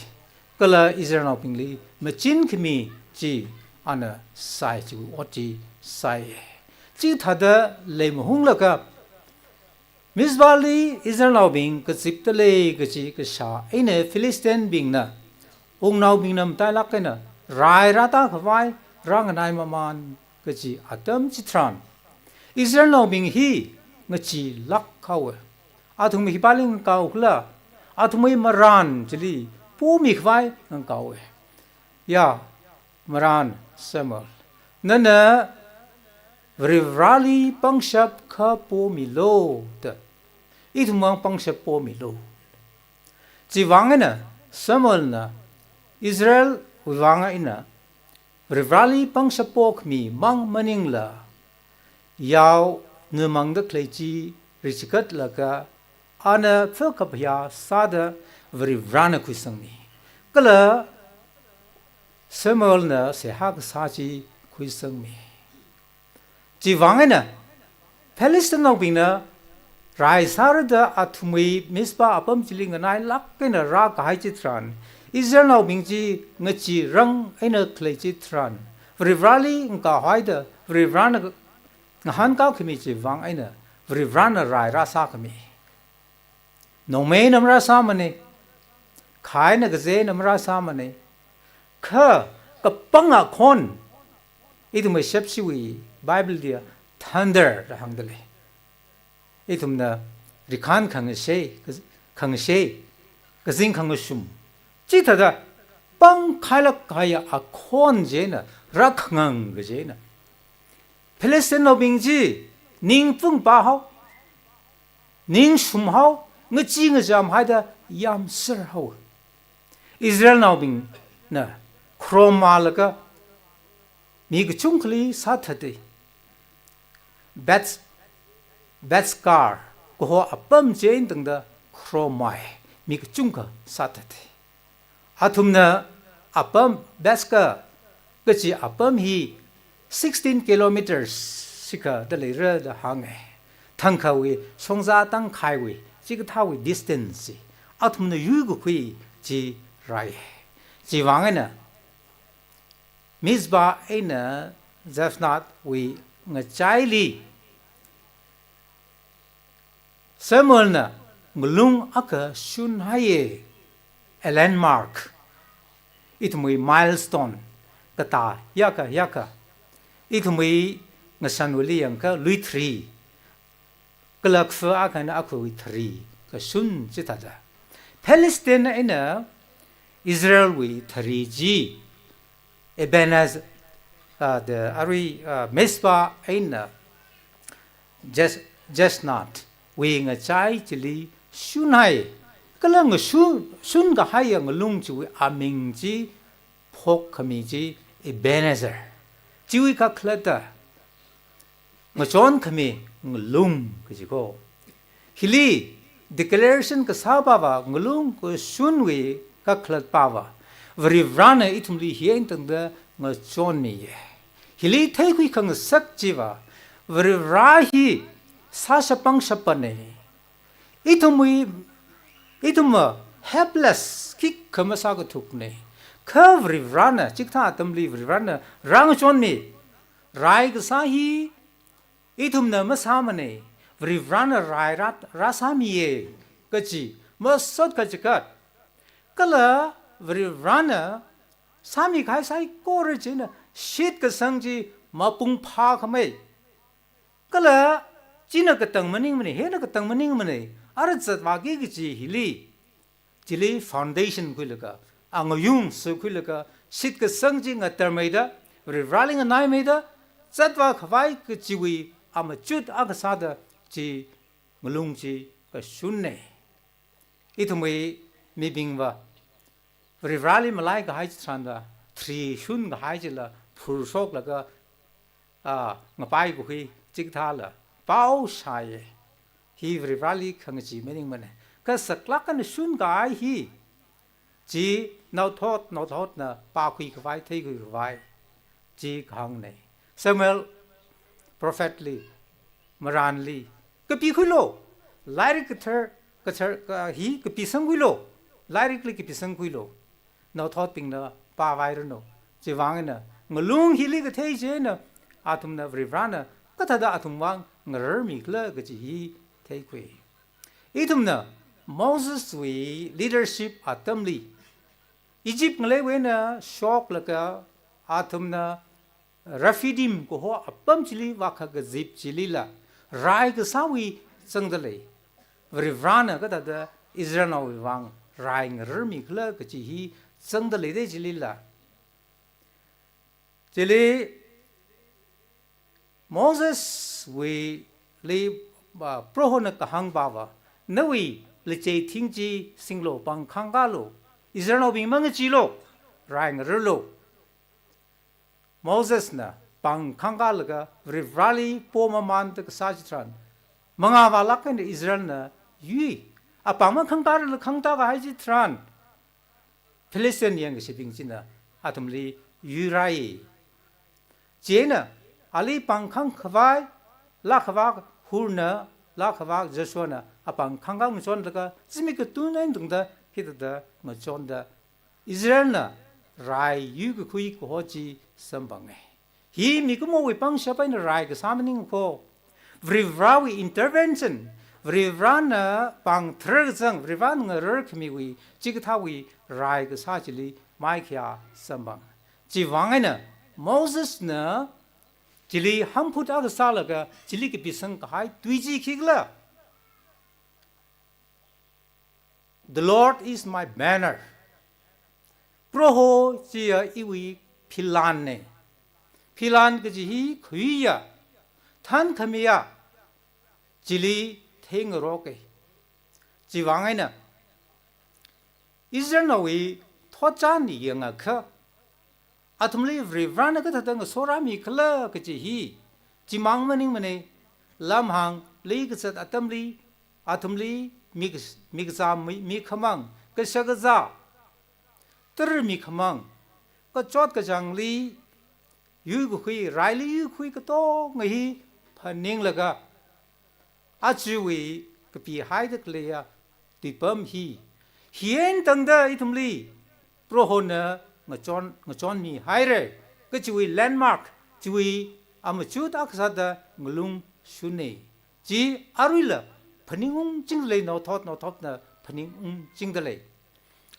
kala Israelnaobingli machinkhami chi ana sai, chiwui ot chi sai. Chithāda leimahunglaga Mizpahli Israelnaobing kazipda lei kaji kashā eina Philistinebingna, wungnaobingna matailāk eina rai rātākhavai rānganai mamān kaji atam chitharan, Israelnaobing hi ngacheelāk haowa. Athum hi pāling kaokhala, athumwui marān chili pomikhavai ngakaowa. Ya, marān Samuel, nana Varivarāli pangshap kha pomilu da. Ithumwui vang pangshap pomilu. Chiwuivang eina Samuelna Israelwui vang eina Varivarāli pangshap pokhami mang maningla, yao namangda khalei chi richigatlaga, ana phakaphayā sāda Varivarāna khuisangmi. Kala Samuelna seihā kasā chi khuisangmi. Chiwuivang eina Philistinnaobingna rai sārada athumwui Mizpah apam chili nganailāk eina rākahai chitharan, Israelnaobing chi ngacheerang eina khalei chitharan, Varivarāli ngakaohaida Varivarāna ngahānkākhami chiwuivang eina Varivarāna rai rāsākhami. Nongmeina marāsāmana, khaina kazena marāsāmana, kha kapanga khon, ithumwui shepshiwui Bible li thunder da hāngda lei. Ithumna rikhān khangashei, kaz-, khangashei, kazing khangashum, chithāda pangkhailāk kahaiya akhon china rākhangang kajina. Philistinnaobing chi ning pungpā hao, ning shum hao, ngachee ngachamhaida yamser hao. Israelnaobingna kharomalaga mi kachungkhali sāthata. Beth, Bethkar kaho apam chi eina tangda kharomai, mi kachungkha sāthata. Athumna apam, Bethkar kaji apam hi sixteen kilometers shikhada leira da hānga. Thangkhawui shongza tangkhaiwui chikathāwui distance chi athumna yuikakhui chi rai. Chiwuivang eina Mizpah eina Zaphnathwui ngachaili Samuelna ngalung akha shunhaiya, a landmark. Ithumwui milestone, katā yākha yākha. Ithumwui ngashanwuili yangakha lui thari, kala kafā akhana akhawui thari kashun chithāda. Palestine eina Israelwui thari chi Ebenezer, ah, da arui, ah, Mizpah eina Jes-, Zaphnathwui ngachai chili shunhai, kala ngashu-, shunkahaiya ngalung chiwui aming chi phokkhami chi Ebenezer. Chiwui kakhalatta ngachonkhami ngalung kaji ko. Hili declaration kasāpava ngalung kashunwui kakhalatpava Varivarana ithumli hi eina tangda ngachonmiya. Hili theikhui khangasak chiva Varivara hi sāshapangshapana. Ithumwui, ithumva helpless khikha masākathukna. Kha Varivarana, chikathā atamli Varivarana rāngachonmi. Rai kasā hi ithumna masāmana. Varivarana rai rā, rāsāmiya kaji masot kachikat. Kala Varivarana sāmikahai saikora china shitkasang chi mapung phākhamei. Kala china katang maningmana, hina katang maningmana, ara zatvāki kaji hili. Chili foundation khuilaga, angayung sākhuilaga, shitkasang chi ngatarmeida, Varivarali nganaimeida, zatvākhavai kajiwui amachut akha sāda chi ngalung chi kashunna. Ithumwui mibingva Varivarali malaikahai chitharanva, thri shunkahai chila phurshoklaga, a, ngapai kahui chikathāla pao shāya. Hi Varivarali khangachee maningmana. Kha saklāk eina shunkahai hi, chi naothot, naothotna pākhuikhavai, theikhuikhavai chi kahāngna. Samuel prophet li, marānli kapikhuilu. Lairik kathar, kathar, ka, hi kapisangkhuilu. Lairikli kapisangkhuilu. Naothotbingna pāvairanu. Chiwui vang eina ngalung hili kathei chieina athumna Varivarana kathāda athumwui vang ngararmikhala kaji hi theikhui. Ithumna Moseswui leadership atamli Egypt ngaleiwui eina shoklaga athumna Rephidim kaho apam chili vākakazip chilila rai kasāwui zangda lei. Varivarana kathāda Israelnaowui vang rai ngararmikhala kaji hi zangda leida chilila. Chili Moseswuili, ah, Prohona kahāngpava, nawui lachei thing chi singlu, pāng khangkālu, Israelnaobing mangacheelu, rai ngararlu. Mosesna pāng khangkālaga Varivarali pomamanda kasā chitharan, mangā vālāk eina Israelna yui. Apāng makhangkārala khangtā kahai chitharan, Philistine yangkashibing china athumli yuirai. Chieina ali pāng khangkhavai, lākhavak Hurna, lākhavak Joshuana apāng khangkā ngachonlaga zimik katun eina tungda hithāda ngachonda Israelna rai yuikakhui kaho chi samphange. Hi mikumowui pangshap eina rai kasā maningkho. Varivarawui intervention, Varivarana pāng tharar kazang, Varivarana ngararkhamiwui chikathāwui rai kasā chili maikhayā samphang. Chiwui vang eina Mosesna chili hāngphut akha sālaga chili kapisang kahai tui chi khikhala? "The Lord is my banner." Proho chiya iwui philanne. Philan kaji hi khuiya, thankhamiya, chili theingaroke. Chiwui vang eina Israelnaowui thotchan yangakha, athumli Varivarana kathāda ngasorāmikhala kaji hi chimang maningmane. Lamhāngli kazat atamli, athumli mi, mikazā mi, mikhamang, kashakazā, tara mikhamang, kachot kachāngli yuikakhui, raili yuikakhui katonga hi phaninglaga, ajawui kapihaida khaleiya tuipam hi, hi eina tangda ithumli Prohona ngachon, ngachonmihaire kajiwui landmark, chiwui amachut akha sāda ngalung shunne. Chi aruila phaningungchingda lei, naothot naothotna phaningungchingda lei.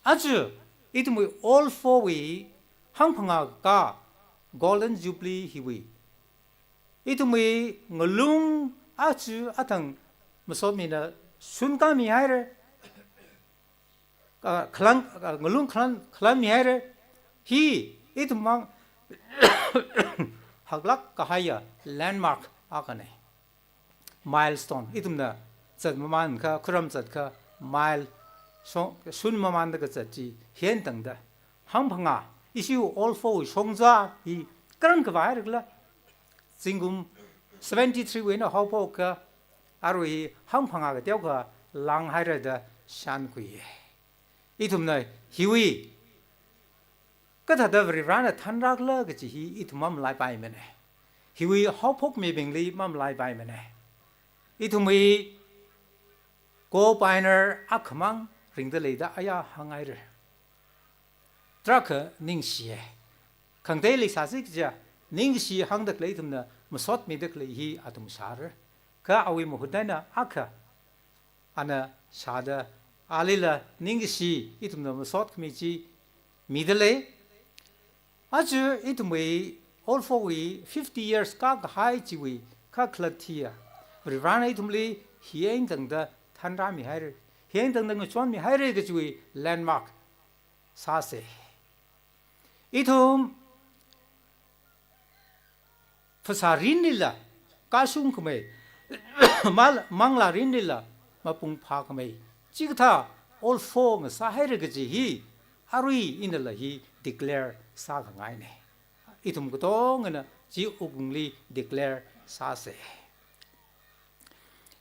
Aja ithumwui Old Form wui hangphangā ka Golden Jubilee hiwui ithumwui ngalung aja athang masomina shunkāmihaire. Ka, khalan, ka, ngalung khalan, khalanmihaire. Hi ithumwui vang haklāk kahaiya landmark akhane. Milestone. Ithumna zat mamānkha, khuram zatkha, mile shong, shun mamānda kazat chi hi eina tangda, hangphangā Ishi Old Fort shongza hi karan kavā haira khala, zingkum seventy-three wui eina haophoka, arui hangphangā kateokha langhaira da shānkhuiya. Ithumna hiwui kathāda Varivarana thanrākhala kaji hi ithum mamalaipaimanei. Hiwui haophokmibingli mamalaipaimanei. Ithumwui co-pioneer akhamang ringda leida aya hānghaira. Tarākha ningshiya. Khangateili sāsi kaja, ningshi hāngda khalei ithumna masotmida khalei hi athum shāra. Kha awui mahut eina akha ana shāda, alila ningshi ithumna masotkhami chi mida lei. Aja ithumwui Old Fort wui fifty years kākahai chiwui kakhalat hiya, Varivarana ithumli hi eina tangda thanrāmihaira, hi eina tangda ngachonmihaira kajiwui landmark sāsa. Ithum phasā rinlila kashungkhamei, mal-, manglā rinlila mapungphākhamei, chikathā Old Fort ngasāhaira kaji hi arui inala hi declare sākhangainei. Ithum katongana chi wuklungli declare sāsa.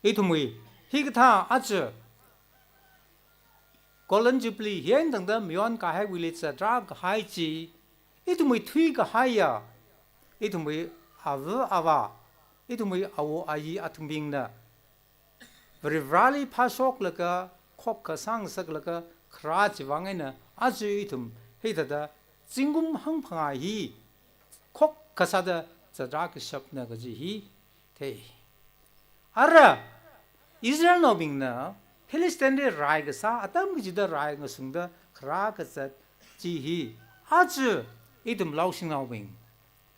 Ithumwui hikathā aja Golden Jubilee hi eina tangda mayonkahaiwuili zatrākahai chi, ithumwui thuikahaiya, ithumwui ava avā, ithumwui awo ayi athumbingna Varivarali phāshoklaga, khokkha sāngasaklaga kharā chiwui vang eina aja ithum hithāda zingkum hangphangā hi khokkha sāda zatrākashapna kaji hi thei. Ara Israelnaobingna Philistine li rai kasā, atam kachida rai ngasungda kharā kazat chi hi, aja ithum Laoshingnaobing,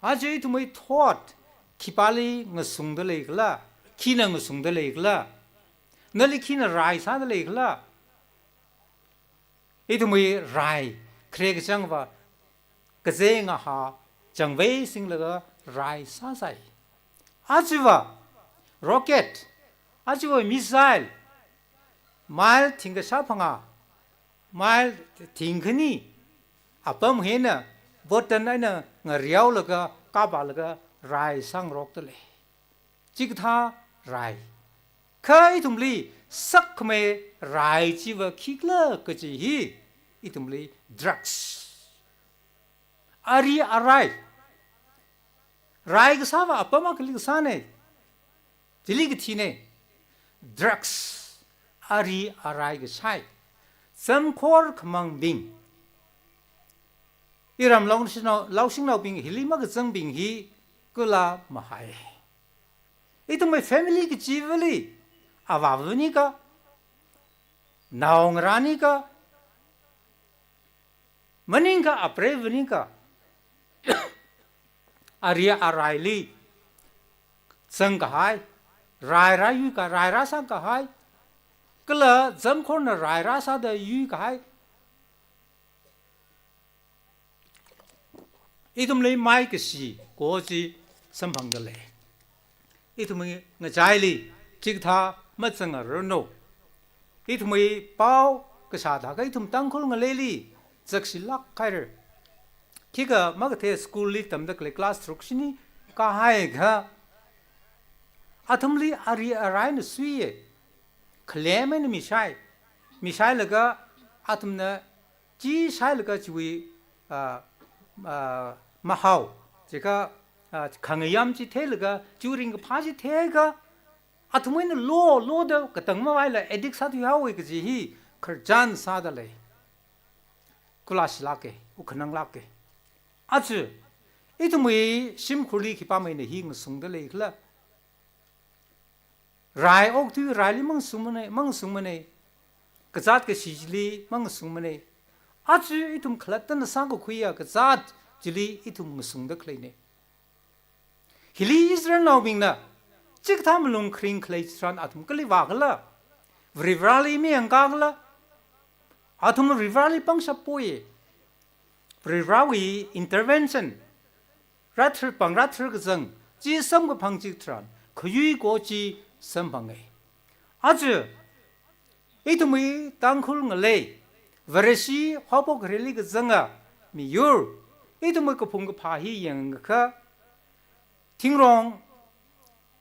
aja ithumwui thot khipāli ngasungda leikhala, khina ngasungda leikhala, nali khina rai sāda leikhala? Ithumwui rai khare kachangva kazei ngahā changvei singlaga rai sāsai. Ajava rocket, ajava missile, mile thingkha shāphangā, mile thingkhani apam hi eina button eina ngareolaga kapalaga rai sāngarokta lei. Chikathā rai. Kha ithumli sakkhamei rai chiva khikhala kaji hi ithumli drugs, ari arai. Rai kasāva apam akhali kasānei. Chili kathinei. Drugs, ari arai kashai. Zamkhor khamangbing, iram Laoshingnao, Laoshingnaobing hili makazangbing hi kala mahai. Ithumwui family kachivali, avāva manika, naongarā nika, maningakha apreiva nika, ari araili zangkahai, rai rāyuika, rai rāsākahai, kala zamkhorna rai rāsāda yuikahai, ithumli maikashi kaho chi samphangda lei. Ithumwui ngachaili chikathā mazangranu. Ithumwui pao kashā thākha ithum Tangkhul ngaleili zakshilāk haira. Khikha makathei school li tamda khalei class tharuk shini kahaiakha, athumli ari araina suiya. Khalem eina mishai. Mishailaga athumna chi shailaga chiwui, ah, ah, mahao, chikha, ah, khangayam chi theilaga, chiwui ringkaphā chi theiakha, athum eina lo, loda katang mavaila addict sāthuihaowa kaji hi khararchan sāda lei. Kala shilāka, wuk khananglāka. Aja ithumwui shimkhurli khipāmeina hi ngasungda leikhala? Rai okathui raili mangasungmanei, mangasungmanei. Kazāt kashi chili mangasungmanei. Aja ithum khalattana sākakhuiya kazāt chili ithum ngasungda khaleinei. Hili Israelnaobingna chikathā malung kharing khalei chitharan athum kali vākhala? Varivarali mayangkakhala? Athum Varivarali pangshap poi. Varivarawui intervention, rāthar pang, rāthar kazang chi samkaphang chitharan khayui kaho chi samphanga. Aja ithumwui Tangkhul ngalei, Vareshi haophok khareli kazanga miyur, Ithumwui kaphung kaphā hi yangakha, thingrong,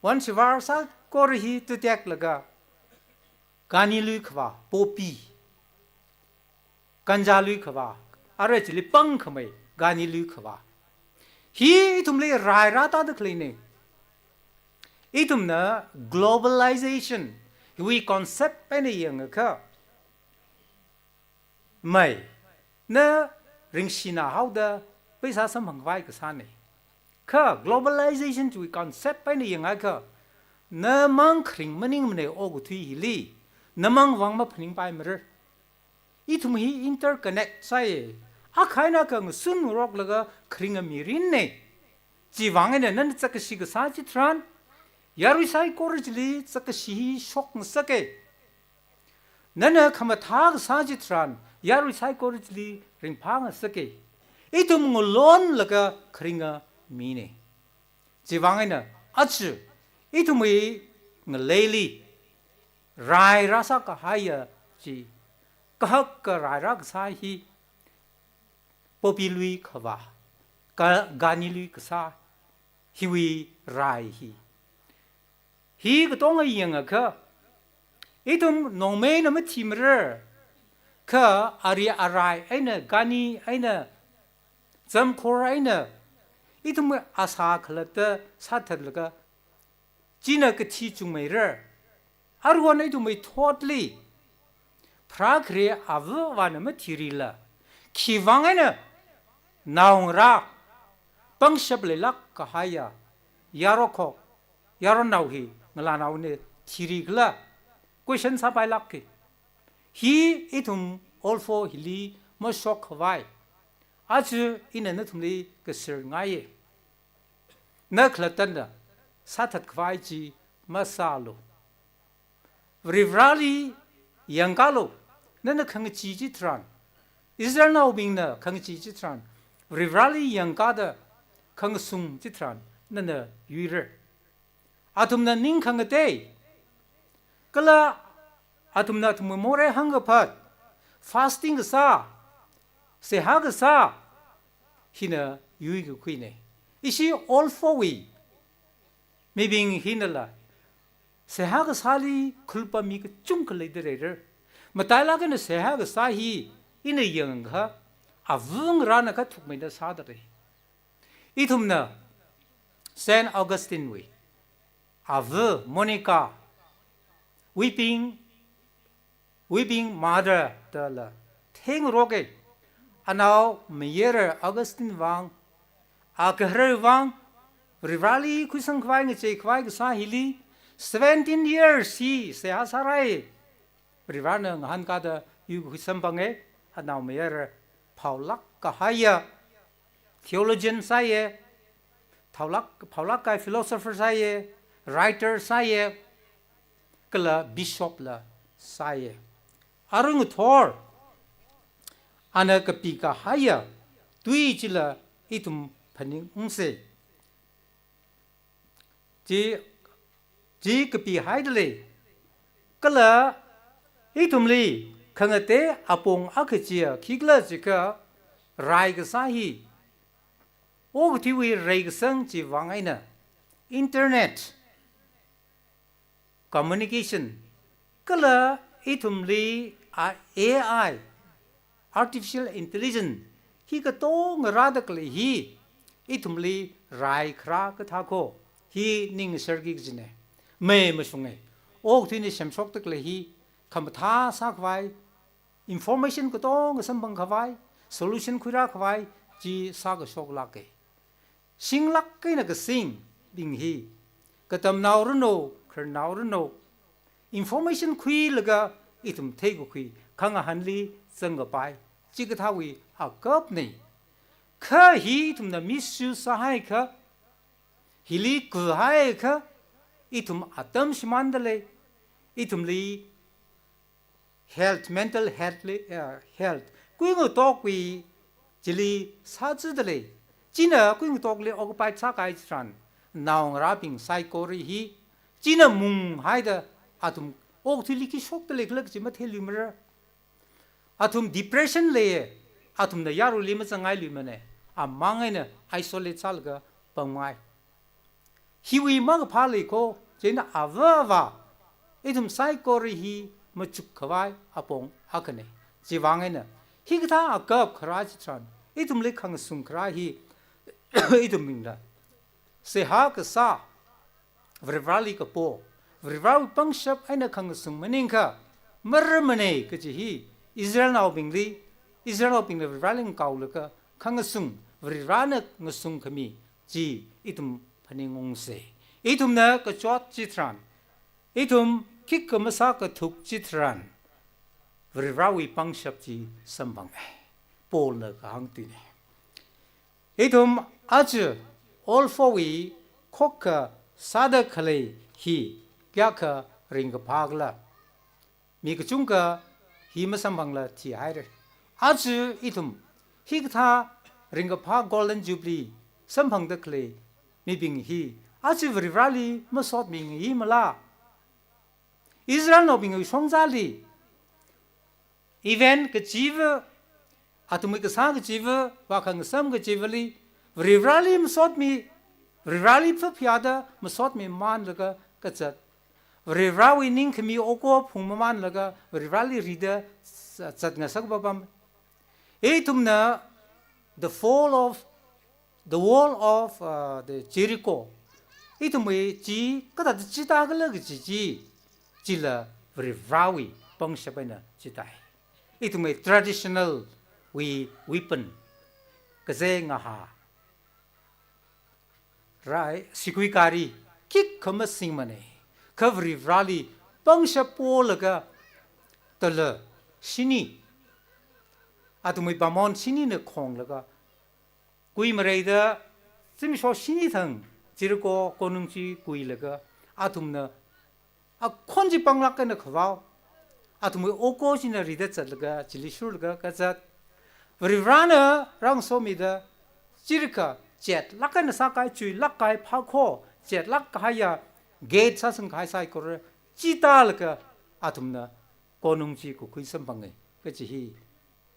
wan shivar saikora hi tuteklaga, ganilui khavā, poppy, ganjalui khavā, arui chili pangkhamei, ganilui khavā. Hi ithumli rai rātāda khaleina. Ithumna globalization hiwui concept eina yangakha, mei, na ringshina haoda pheisā samphangkhavai kasāna. Kha globalization chiwui concept eina yangakha, namang kharing maningmana okathui hili, namang vang maphaningpaimara. Ithum hi interconnect sāya. Akha eina akha ngasun ngaroklaga kharinga mirinna. Chiwui vang eina nana zakkashi kasā chitharan, yarui saikora chili zakkashi hi shokngasaka. Nana khamathā kasā chitharan, yarui saikora chili ringphāngasaka. Ithum ngalonlaga kharinga mina. Chiwui vang eina, aja, ithumwui ngaleili, rai rāsā kahaiya chi, kahaka rai rākasā hi, poppy lui khavā, ga-, ganilui kasā, hiwui rai hi. Hi katonga yangakha, ithum nongmeina mathimara, kha ari arai eina, gani eina, zamkhor eina, ithum asā khalatta sāthatlaga, china kathi chungmeira. Aruihon ithumwui thotli, pharākhare avāvana mathirila, khiwui vang eina naongarā pangshap leilāk kahaiya, yarokhok, yaronao hi ngalānaona thirikhala, question sāpailāka. Hi ithum Old Fort hili mashokkhavai, aja ina nathumli kasir ngaiya. Na khalattana sāthatkhavai chi masālu. Varivarali yangkālu, nana khangachee chitharan, Israelnaobingna khangachee chitharan, Varivarali yangkāda khangasung chitharan, nana yuira. Athumna ning khangatei, kala athumna athumwui morei hāngkaphat, fasting kasā, seihā kasā, hina yuikakhuina. Ishi Old Fort wui mibing hinala, seihā kasāli khalupa mi kachungkha leida leira. Matailāk eina seihā kasā hi ina yangakha, avāngarāna kathukmeida sāda lei. Ithumna Saint Augustine wui avā Monica, weeping, weeping mother dala thengroka. Anaomayara Augustine vang, agaharvang, Varivarali khuisangkhavai ngacheikhavai kasā hili, seventeen years hi seihā sārai. Varivarana ngahānkāda yuikakhui samphanga. Anaomayara phaolāk kahaiya theologian sāya, phaolāk, phaolāk kahai philosopher sāya, writer sāya, kala bishop la sāya. Arui ngathor ana kapikahaiya tui chila ithum phaningungsa. Chi, chi kapihaida lei. Kala ithumli khangatei apong akha chiya khikhala jiakha, rai kasā hi okathuiwui reikasang chiwui vang eina, internet, communication, kala ithumli a, A I, artificial intelligence, hi katonga rāda khalei hi ithumli rai kharā kathā kho, hi ningsharki kajina. Mei mashunga. Okathuina semshokda khalei hi khamathā sākhavai, information katonga samphangkhavai, solution khuirākhavai chi sākashoklāka. Singlāk eina kasingbing hi, katamnao ranu, khararnao ranu, information khuilaga ithum theikakhui, khangahānli zangkapai, chikathāwui akapna. Kha hi ithumna misuse sāhaiakha, hili kuhaiakha, ithum atam shimānda lei, ithumli health, mental health li, uh, health kuingatokwui chili sāzada lei. China kuingatokli occupy sākahai chitharan, naongarābing saikora hi, china munghaida athum okathuili khi shokda leikhala kaji matheiluimara. Athum depression leiya, athumna yaruili mazangngailui mana. amang eina isolate sālaga pangmai. Hiwui makaphāli ko, chieina ava avā, ithum saikora hi machuk khavai apong akhana. Chiwuivang eina, hikathā akap kharā chitharan, ithumli khangasung kharā hi, ithumbingna seihā kasā, Varivarali kapo, Varivarawui pangshap eina khangasung maningakha, maramana kaji hi, Israelnaobingli, Israelnaobingna Varivarali ngakaolaga khangasung, Varivarana ngasung khami chi ithum phaningungsa. Ithumna kachot chitharan, ithum khikha masākathuk chitharan, Varivarawui pangshap chi samphanga. Paulna kahāng tuina. Ithum aja Old Fort wui khokkha sāda khalei hi kayākha ringkaphā khala. Mi kachungkha hi masamphangla thihaira. Aja ithum hikathā ringkaphā Golden Jubilee samphangda khalei mibing hi aja Varivarali masotmi ngai mala? Israelnaobingwui shongzali event kachiva, athumwui kasā kachiva, vākhangasam kachivali, Varivarali masotmi, Varivarali phaphiada masotmi manlaga kazat, Varivarawui ningkhami oko phungmamanlaga Varivarali rida zatngasak papam. Ithumna the fall of the wall of, uh, the Jericho. Ithumwui chi kathāda chita khala kaji chi, chila Varivarawui pangshap eina chitai. Ithumwui traditional wui weapon, kazei ngahā, rai, sigui gari, khikha masingmana. Kha Varivarali pangshap polaga, tala shini, athumwui pamon shinina khonglaga, kuimareida, zimiksho shini thang Jericho konung chi kuilaga, athumna akhon chi panglāk eina khavao, athumwui oko china rida zatlaga, chili shurlaga kazat. Varivarana rāngasomida, Jericho chetlāk eina sākahai, chuilāk kahai phakho, chetlāk kahaiya gate sāsang kahai saikora chitalaga, athumna konung chi kakhui samphanga kaji hi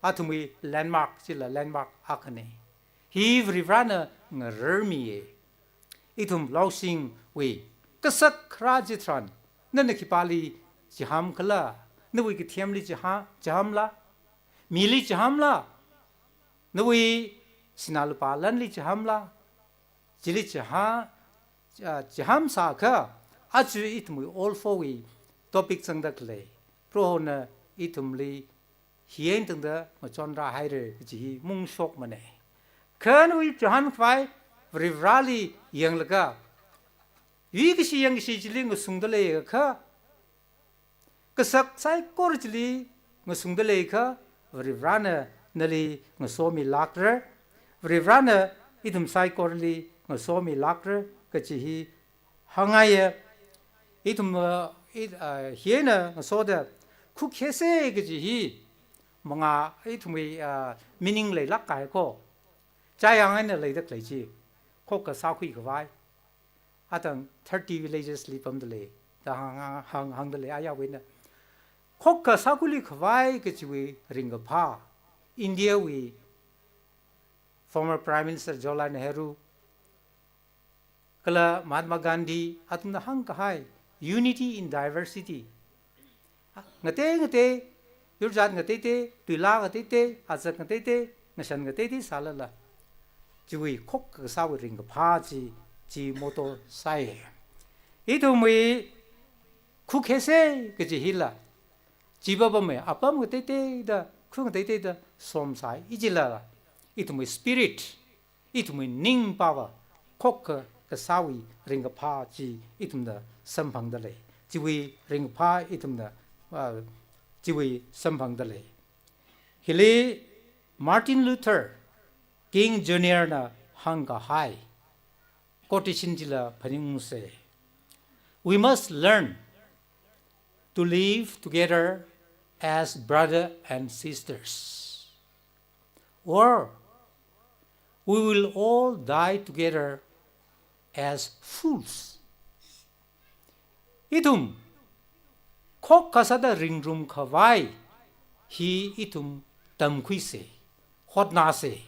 athumwui landmark chila landmark akhana. Hi Varivarana ngararmiya. Ithum Laosingwui kasak kharā chitharan, nana khipāli chiham khala, nawui kathemli chiha-, chihamla, mili chihamla, nawui sinā lupā lanli chihamla, chili chiha-, ah, chihamsākha, aja ithumwui Old Fort wui topic zangda khalei, Prohona ithumli hi eina tangda ngachonrāhaira kaji hi mungshokmana. Kha nawui chiham khavai Varivarali yanglaga, yuikashi yangkashi chili ngasungda leiakha, kasak saikora chili ngasungda leiakha, Varivarana nali ngasomilākra, Varivarana ithum saikorali ngasomilākra kaji hi hāngngaiya. Ithum, uh, it-, uh, hi eina ngasoda khukhesa kaji hi mangā ithumwui, uh, meaning leilāk kahai ko. Chayang eina leida khalei chi, khokkha sākhui khavai. Athang thirty villages li pamda lei, da hāng, hāng, hāng, hāngda lei, ayāwui eina. Khokkha sākhuili khavai kajiwui ringkaphā, India wui former Prime Minister Jawaharlal Nehru, kala Mahatma Gandhi, athumna hāngkahai, unity in diversity. Ngatei ngatei, yurzat ngatei tei, tuila ngatei tei, azak ngatei tei, ngashan ngatei tei sālala, chiwui khokkha kasāwui ringkaphā chi, chi motto sāi. Ithumwui khukhesa kaji hila, chi papamwui, apam ngatei teida, khu ngatei teida somsai, ijilala, ithumwui spirit, ithumwui ning power, khokkha kasāwui ringkaphā chi ithumna samphangda lei. Chiwui ringkaphā ithumna, ah, chiwui samphangda lei. Hili Martin Luther King Junior na hāngkahai quotation chila phaningungsa. "We must learn to live together as brother and sisters, or we will all die together as fools." Ithum khokkha sāda ringrum khavai hi ithum tamkhuisa, hotnāsa.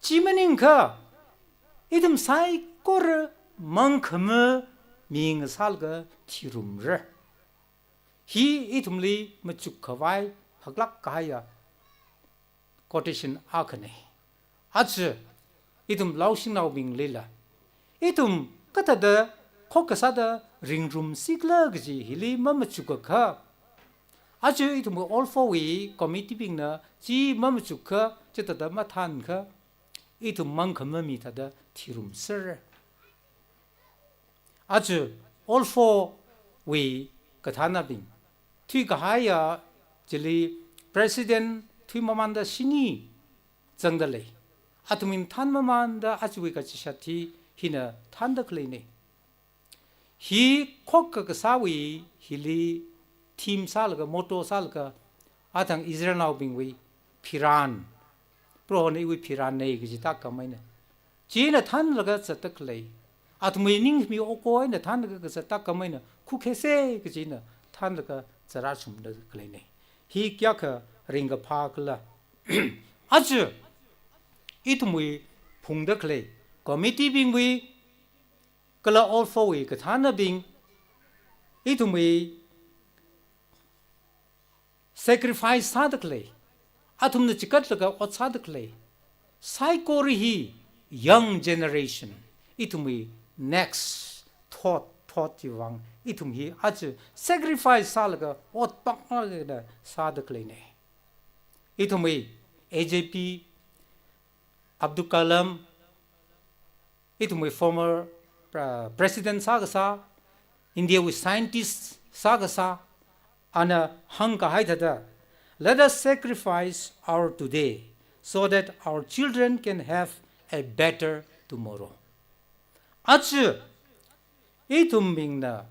Chi maningakha, ithum saikora mangkhama mi ngasālaga thirumra. Hi ithumli machukkhavai haklāk kahaiya quotation akhana. Aja ithum Laoshingnaobinglila, ithum kathāda khokkha sāda ringrumsi khala kaji hili mamachukkakha, aja ithum All Four wui committee bingna chi mamachukakha, chithāda mathānkha, ithum mangkhama mi thāda thirumsera. Aja All Four wui kathānabing, thuikahaiya chili president thuimamanda shini zangda lei. Athumwui thānmamanda ajawui kachishat hi hina thānda khaleina. Hi khokkha kasāwui hili theme sālaga, motto sālaga, athang Israelnaobingwui phiran, Prohona iwui phiranna kaji tākam eina, china thānlaga zatda khalei. Athumwui ningkhami okho eina thānlaga kazat tākam eina khukhaisa kajina thānlaga zatrashungda khaleina. Hi kayākha ringkaphā khala. Aja ithumwui phungda khalei committee bingwui kala All Four wui kathānabing, ithumwui sacrifice sāda khalei, athumna chikatlaga ot sāda khalei, saikora hi young generation, ithumwui next thought, thought chiwui vang, ithum hi aja sacrifice sālaga ot pānglākda sāda khaleina. Ithumwui A J P Abdul Kalam, ithumwui former, uh, president sākasā, India wui scientist sākasā, ana hāngkahai thāda, "Let us sacrifice our today so that our children can have a better tomorrow." Aja ithumbingna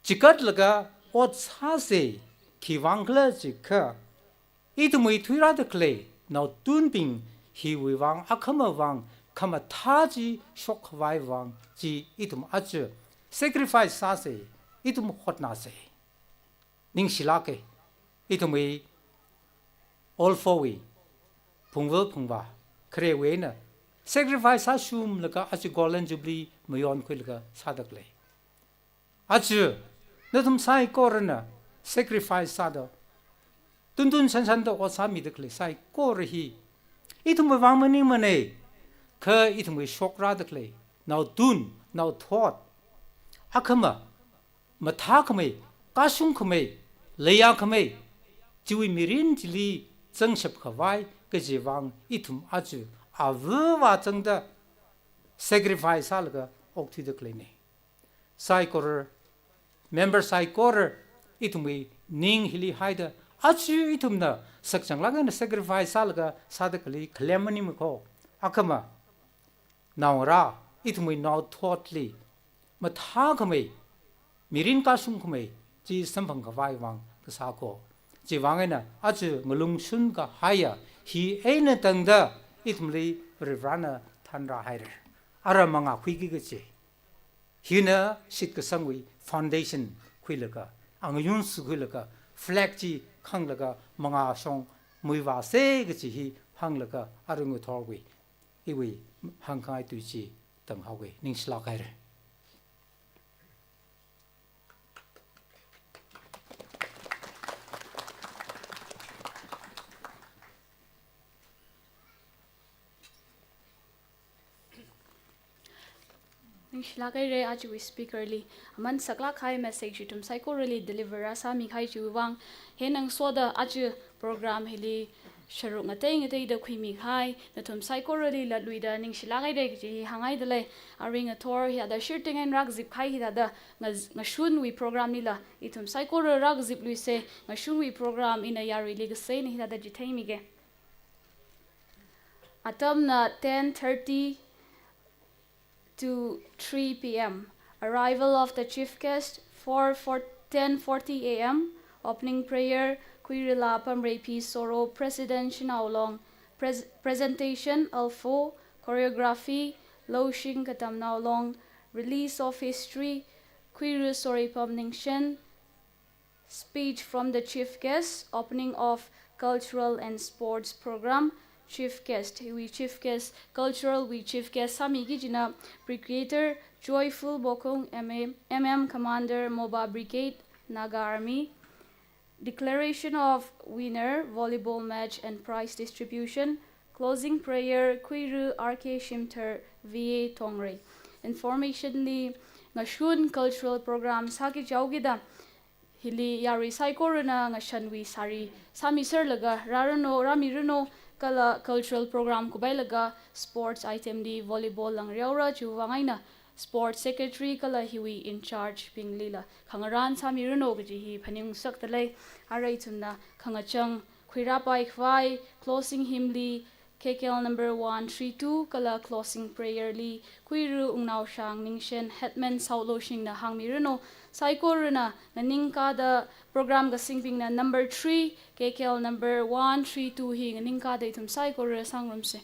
chikatlaga ot sāsa, khiwui vang khala jiakha, ithumwui thuirāda khalei naothotbing hiwui vang, akhama vang, khamathā chi shokkhavai vang chi ithum aja sacrifice sāsa, ithum hotnāsa. Ningshilāka, ithumwui All Four wui phungva phungvā kharewui eina sacrifice sāshunglaga aja Golden Jubilee mayonkhuilaga sāda khalei. Aja nathum saikorana sacrifice sāda, tuntun shanshanda ot sāmida khalei saikora hi ithumwui vang maningmana, kha ithumwui shokrada khalei naothot, naothot, akhama, mathākhamei, kashungkhamei, leiyākhamei, chiwui mirin chili zangshapkhavai kajiwui vang ithum aja avāva zangda sacrifice sālaga okthuida khaleina. Saikora, member saikora, ithumwui ning hili haida, aja ithumna sakchanglāk eina sacrifice sālaga sāda khalei khalem maningmana kho. Akhama, naongarā, ithumwui naothotli mathākhamei, mirin kashungkhamei chi samphangkhavai vang kasā kho. Chiwui vang eina aja ngalung shunkahaiya hi eina tangda ithumli Varivarana thānrāhaira. Ara mangā khuiki kachi. Hina shitkasangwui foundation khuilaga, angayung sākhuilaga, flag chi khanglaga, mangā shong muivāsa kachi hi hānglaga, arui ngathorwui iwui hāngkhangai tui chi tanghaowa. Ningshilāk haira. Ningshilāk haira ajawui speaker li, aman saklāk kahai message ithum saikorali deliver rāsāmikahai chiwui vang. Hieina ngasoda aja program hili sharuk ngatei ngateida khuimikahai nathum saikorali latluida ningshilāk haira kaji hi hānghaida lei. Arui ngathor hithāda shirting eina rākazipkahai hithāda nga-, ngashunwui program lila ithum saikora rākazipluisa, ngashunwui program ina yaruili kasā eina hithāda chitheimige. Atamna ten thirty to three P M. Arrival of the chief guest, four, four, ten forty A M. Opening prayer, Khuirala Pamreipi Soro, President Shanao Long. Pres-, presentation, Alpho. Choreography, Loushing Katamnao Long. Release of history, Khuira Soreipam Ningshen. Speech from the chief guest, opening of cultural and sports program, Chief guest, hiwui chief guest, cultural wui chief guest sāmiki kajina Brigadier Joyful Bokhong, M A, M M Commander, Mobile Brigade, Naga Army. Declaration of winner, volleyball match and prize distribution, closing prayer, Khuira R K Shimthar, V A Thongrei. Information li, ngashun cultural program sāki jihaokida, hili yarui saikorana ngashanwui sari sāmiserlaga rāranu, rāmiranu, kala cultural program kuphailaga sports item li volleyball langrihaora. Chiwuivang eina sports secretary kala hiwui in charge bingli la khangarān sāmiranu kaji hi phaningsakdalei. Arui ithumna khangachang khuirāpai khavai closing hymn li K K L number one three two kala closing prayer li Khuira Wungnaoshang Ningshen, headman South Loshing na hāngmiranu. Saikorana nganingkāda program kasingbingna number three, K K L number one three two hi nganingkāda ithum saikora sāngarumsa.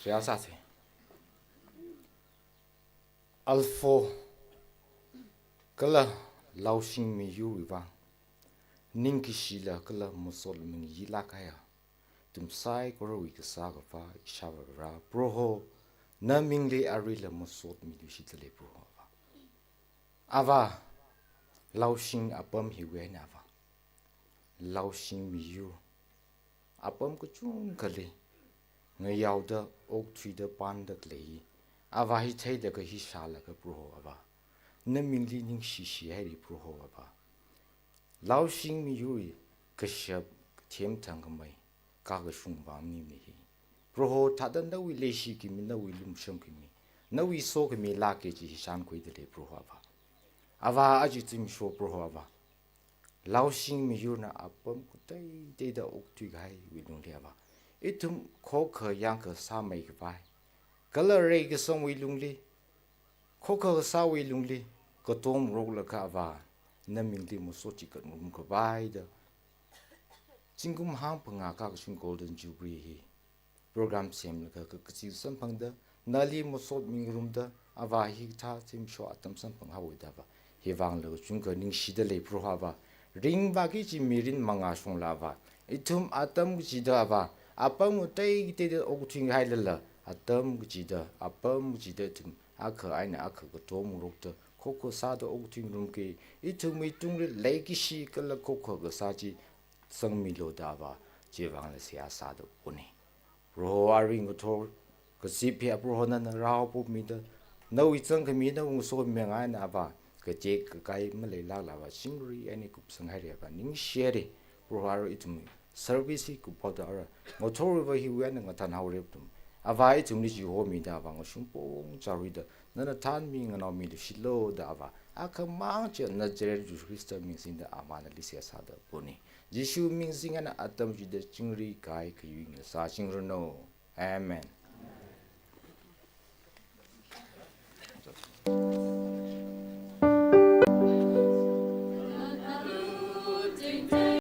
Seihā sāsa. Alpha kala Laushing miyurwui vang ningkashila kala masot mingayilāk kahaiya, ithum saikorawui kasā Akhavā Ishāvā Vare Proho, namingli aruila masot miluishitdalei Proho Avā. Avā, Laushing apam hiwui eina Avā, Laushing miyur apam kachungkhali ngayaoda, okthuida, pānda khalei hi Avā hi theilaga hi shālaga Proho Avā, namingli ningshishi haira Proho Avā. Laushing miyurwui kashap, kathemthang khamei, kakashung vang maningmana hi. Proho thāda nawui leishikhami, nawui lumashankhami, nawui sokhamilāka kaji hi shānkhuidalei Proho Avā. Avā aja zimiksho Proho Avā, Laushing miyurna apam kateiteida okthui kahaiwui lungli Avā, ithum khokha yangkha sāmeikhavai kala reikasangwui lungli, khokha kasāwui lungli katomroklaga Avā, namingli masot chikat ngarumkhavaida, zingkum hangphangā kakashung Golden Jubilee hi program semlaga kakachi samphangda, nali masot mingarumda, Avā hikathā zimiksho atam samphang haoda Avā, Hiwuivang kachungkha ningshida lei Proho Avā. Ringvāki kaji mirin mangā shongla Avā, ithum atam kachida Avā, apam ngatei kateida okathui hailala, atam kachida, apam kachida ithum akha eina akha katongarokta, khokha sāda okathui ngarumki, ithumwui tungli leikashi kala khokha kasā chi sangmilu da Avā, chiwuivangla seihā sāda puni. Proho arui ngathor kazip hi Proho nana rāhaophokhami da, nawui zangkhami nawui ngasokhami ngai eina Avā, katek kakai maleilākla Avā, chingri eina kupsang haira Avā, ningshi haira. Proho arui ithum service hi kuphaoda ara, ngathorwui vā hiwui eina ngathanhaora ithum. Avā ithumli chihomida Avā, ngashungpong charuida, nana thanmi nganaomilu shilu da Avā, akhamang chi Nazareth Jesu Christ ming singda Avā nali seihā sāda puni. Jesu ming sing eina atam chida chingri kahai kayui ngasā chingranu. Amen.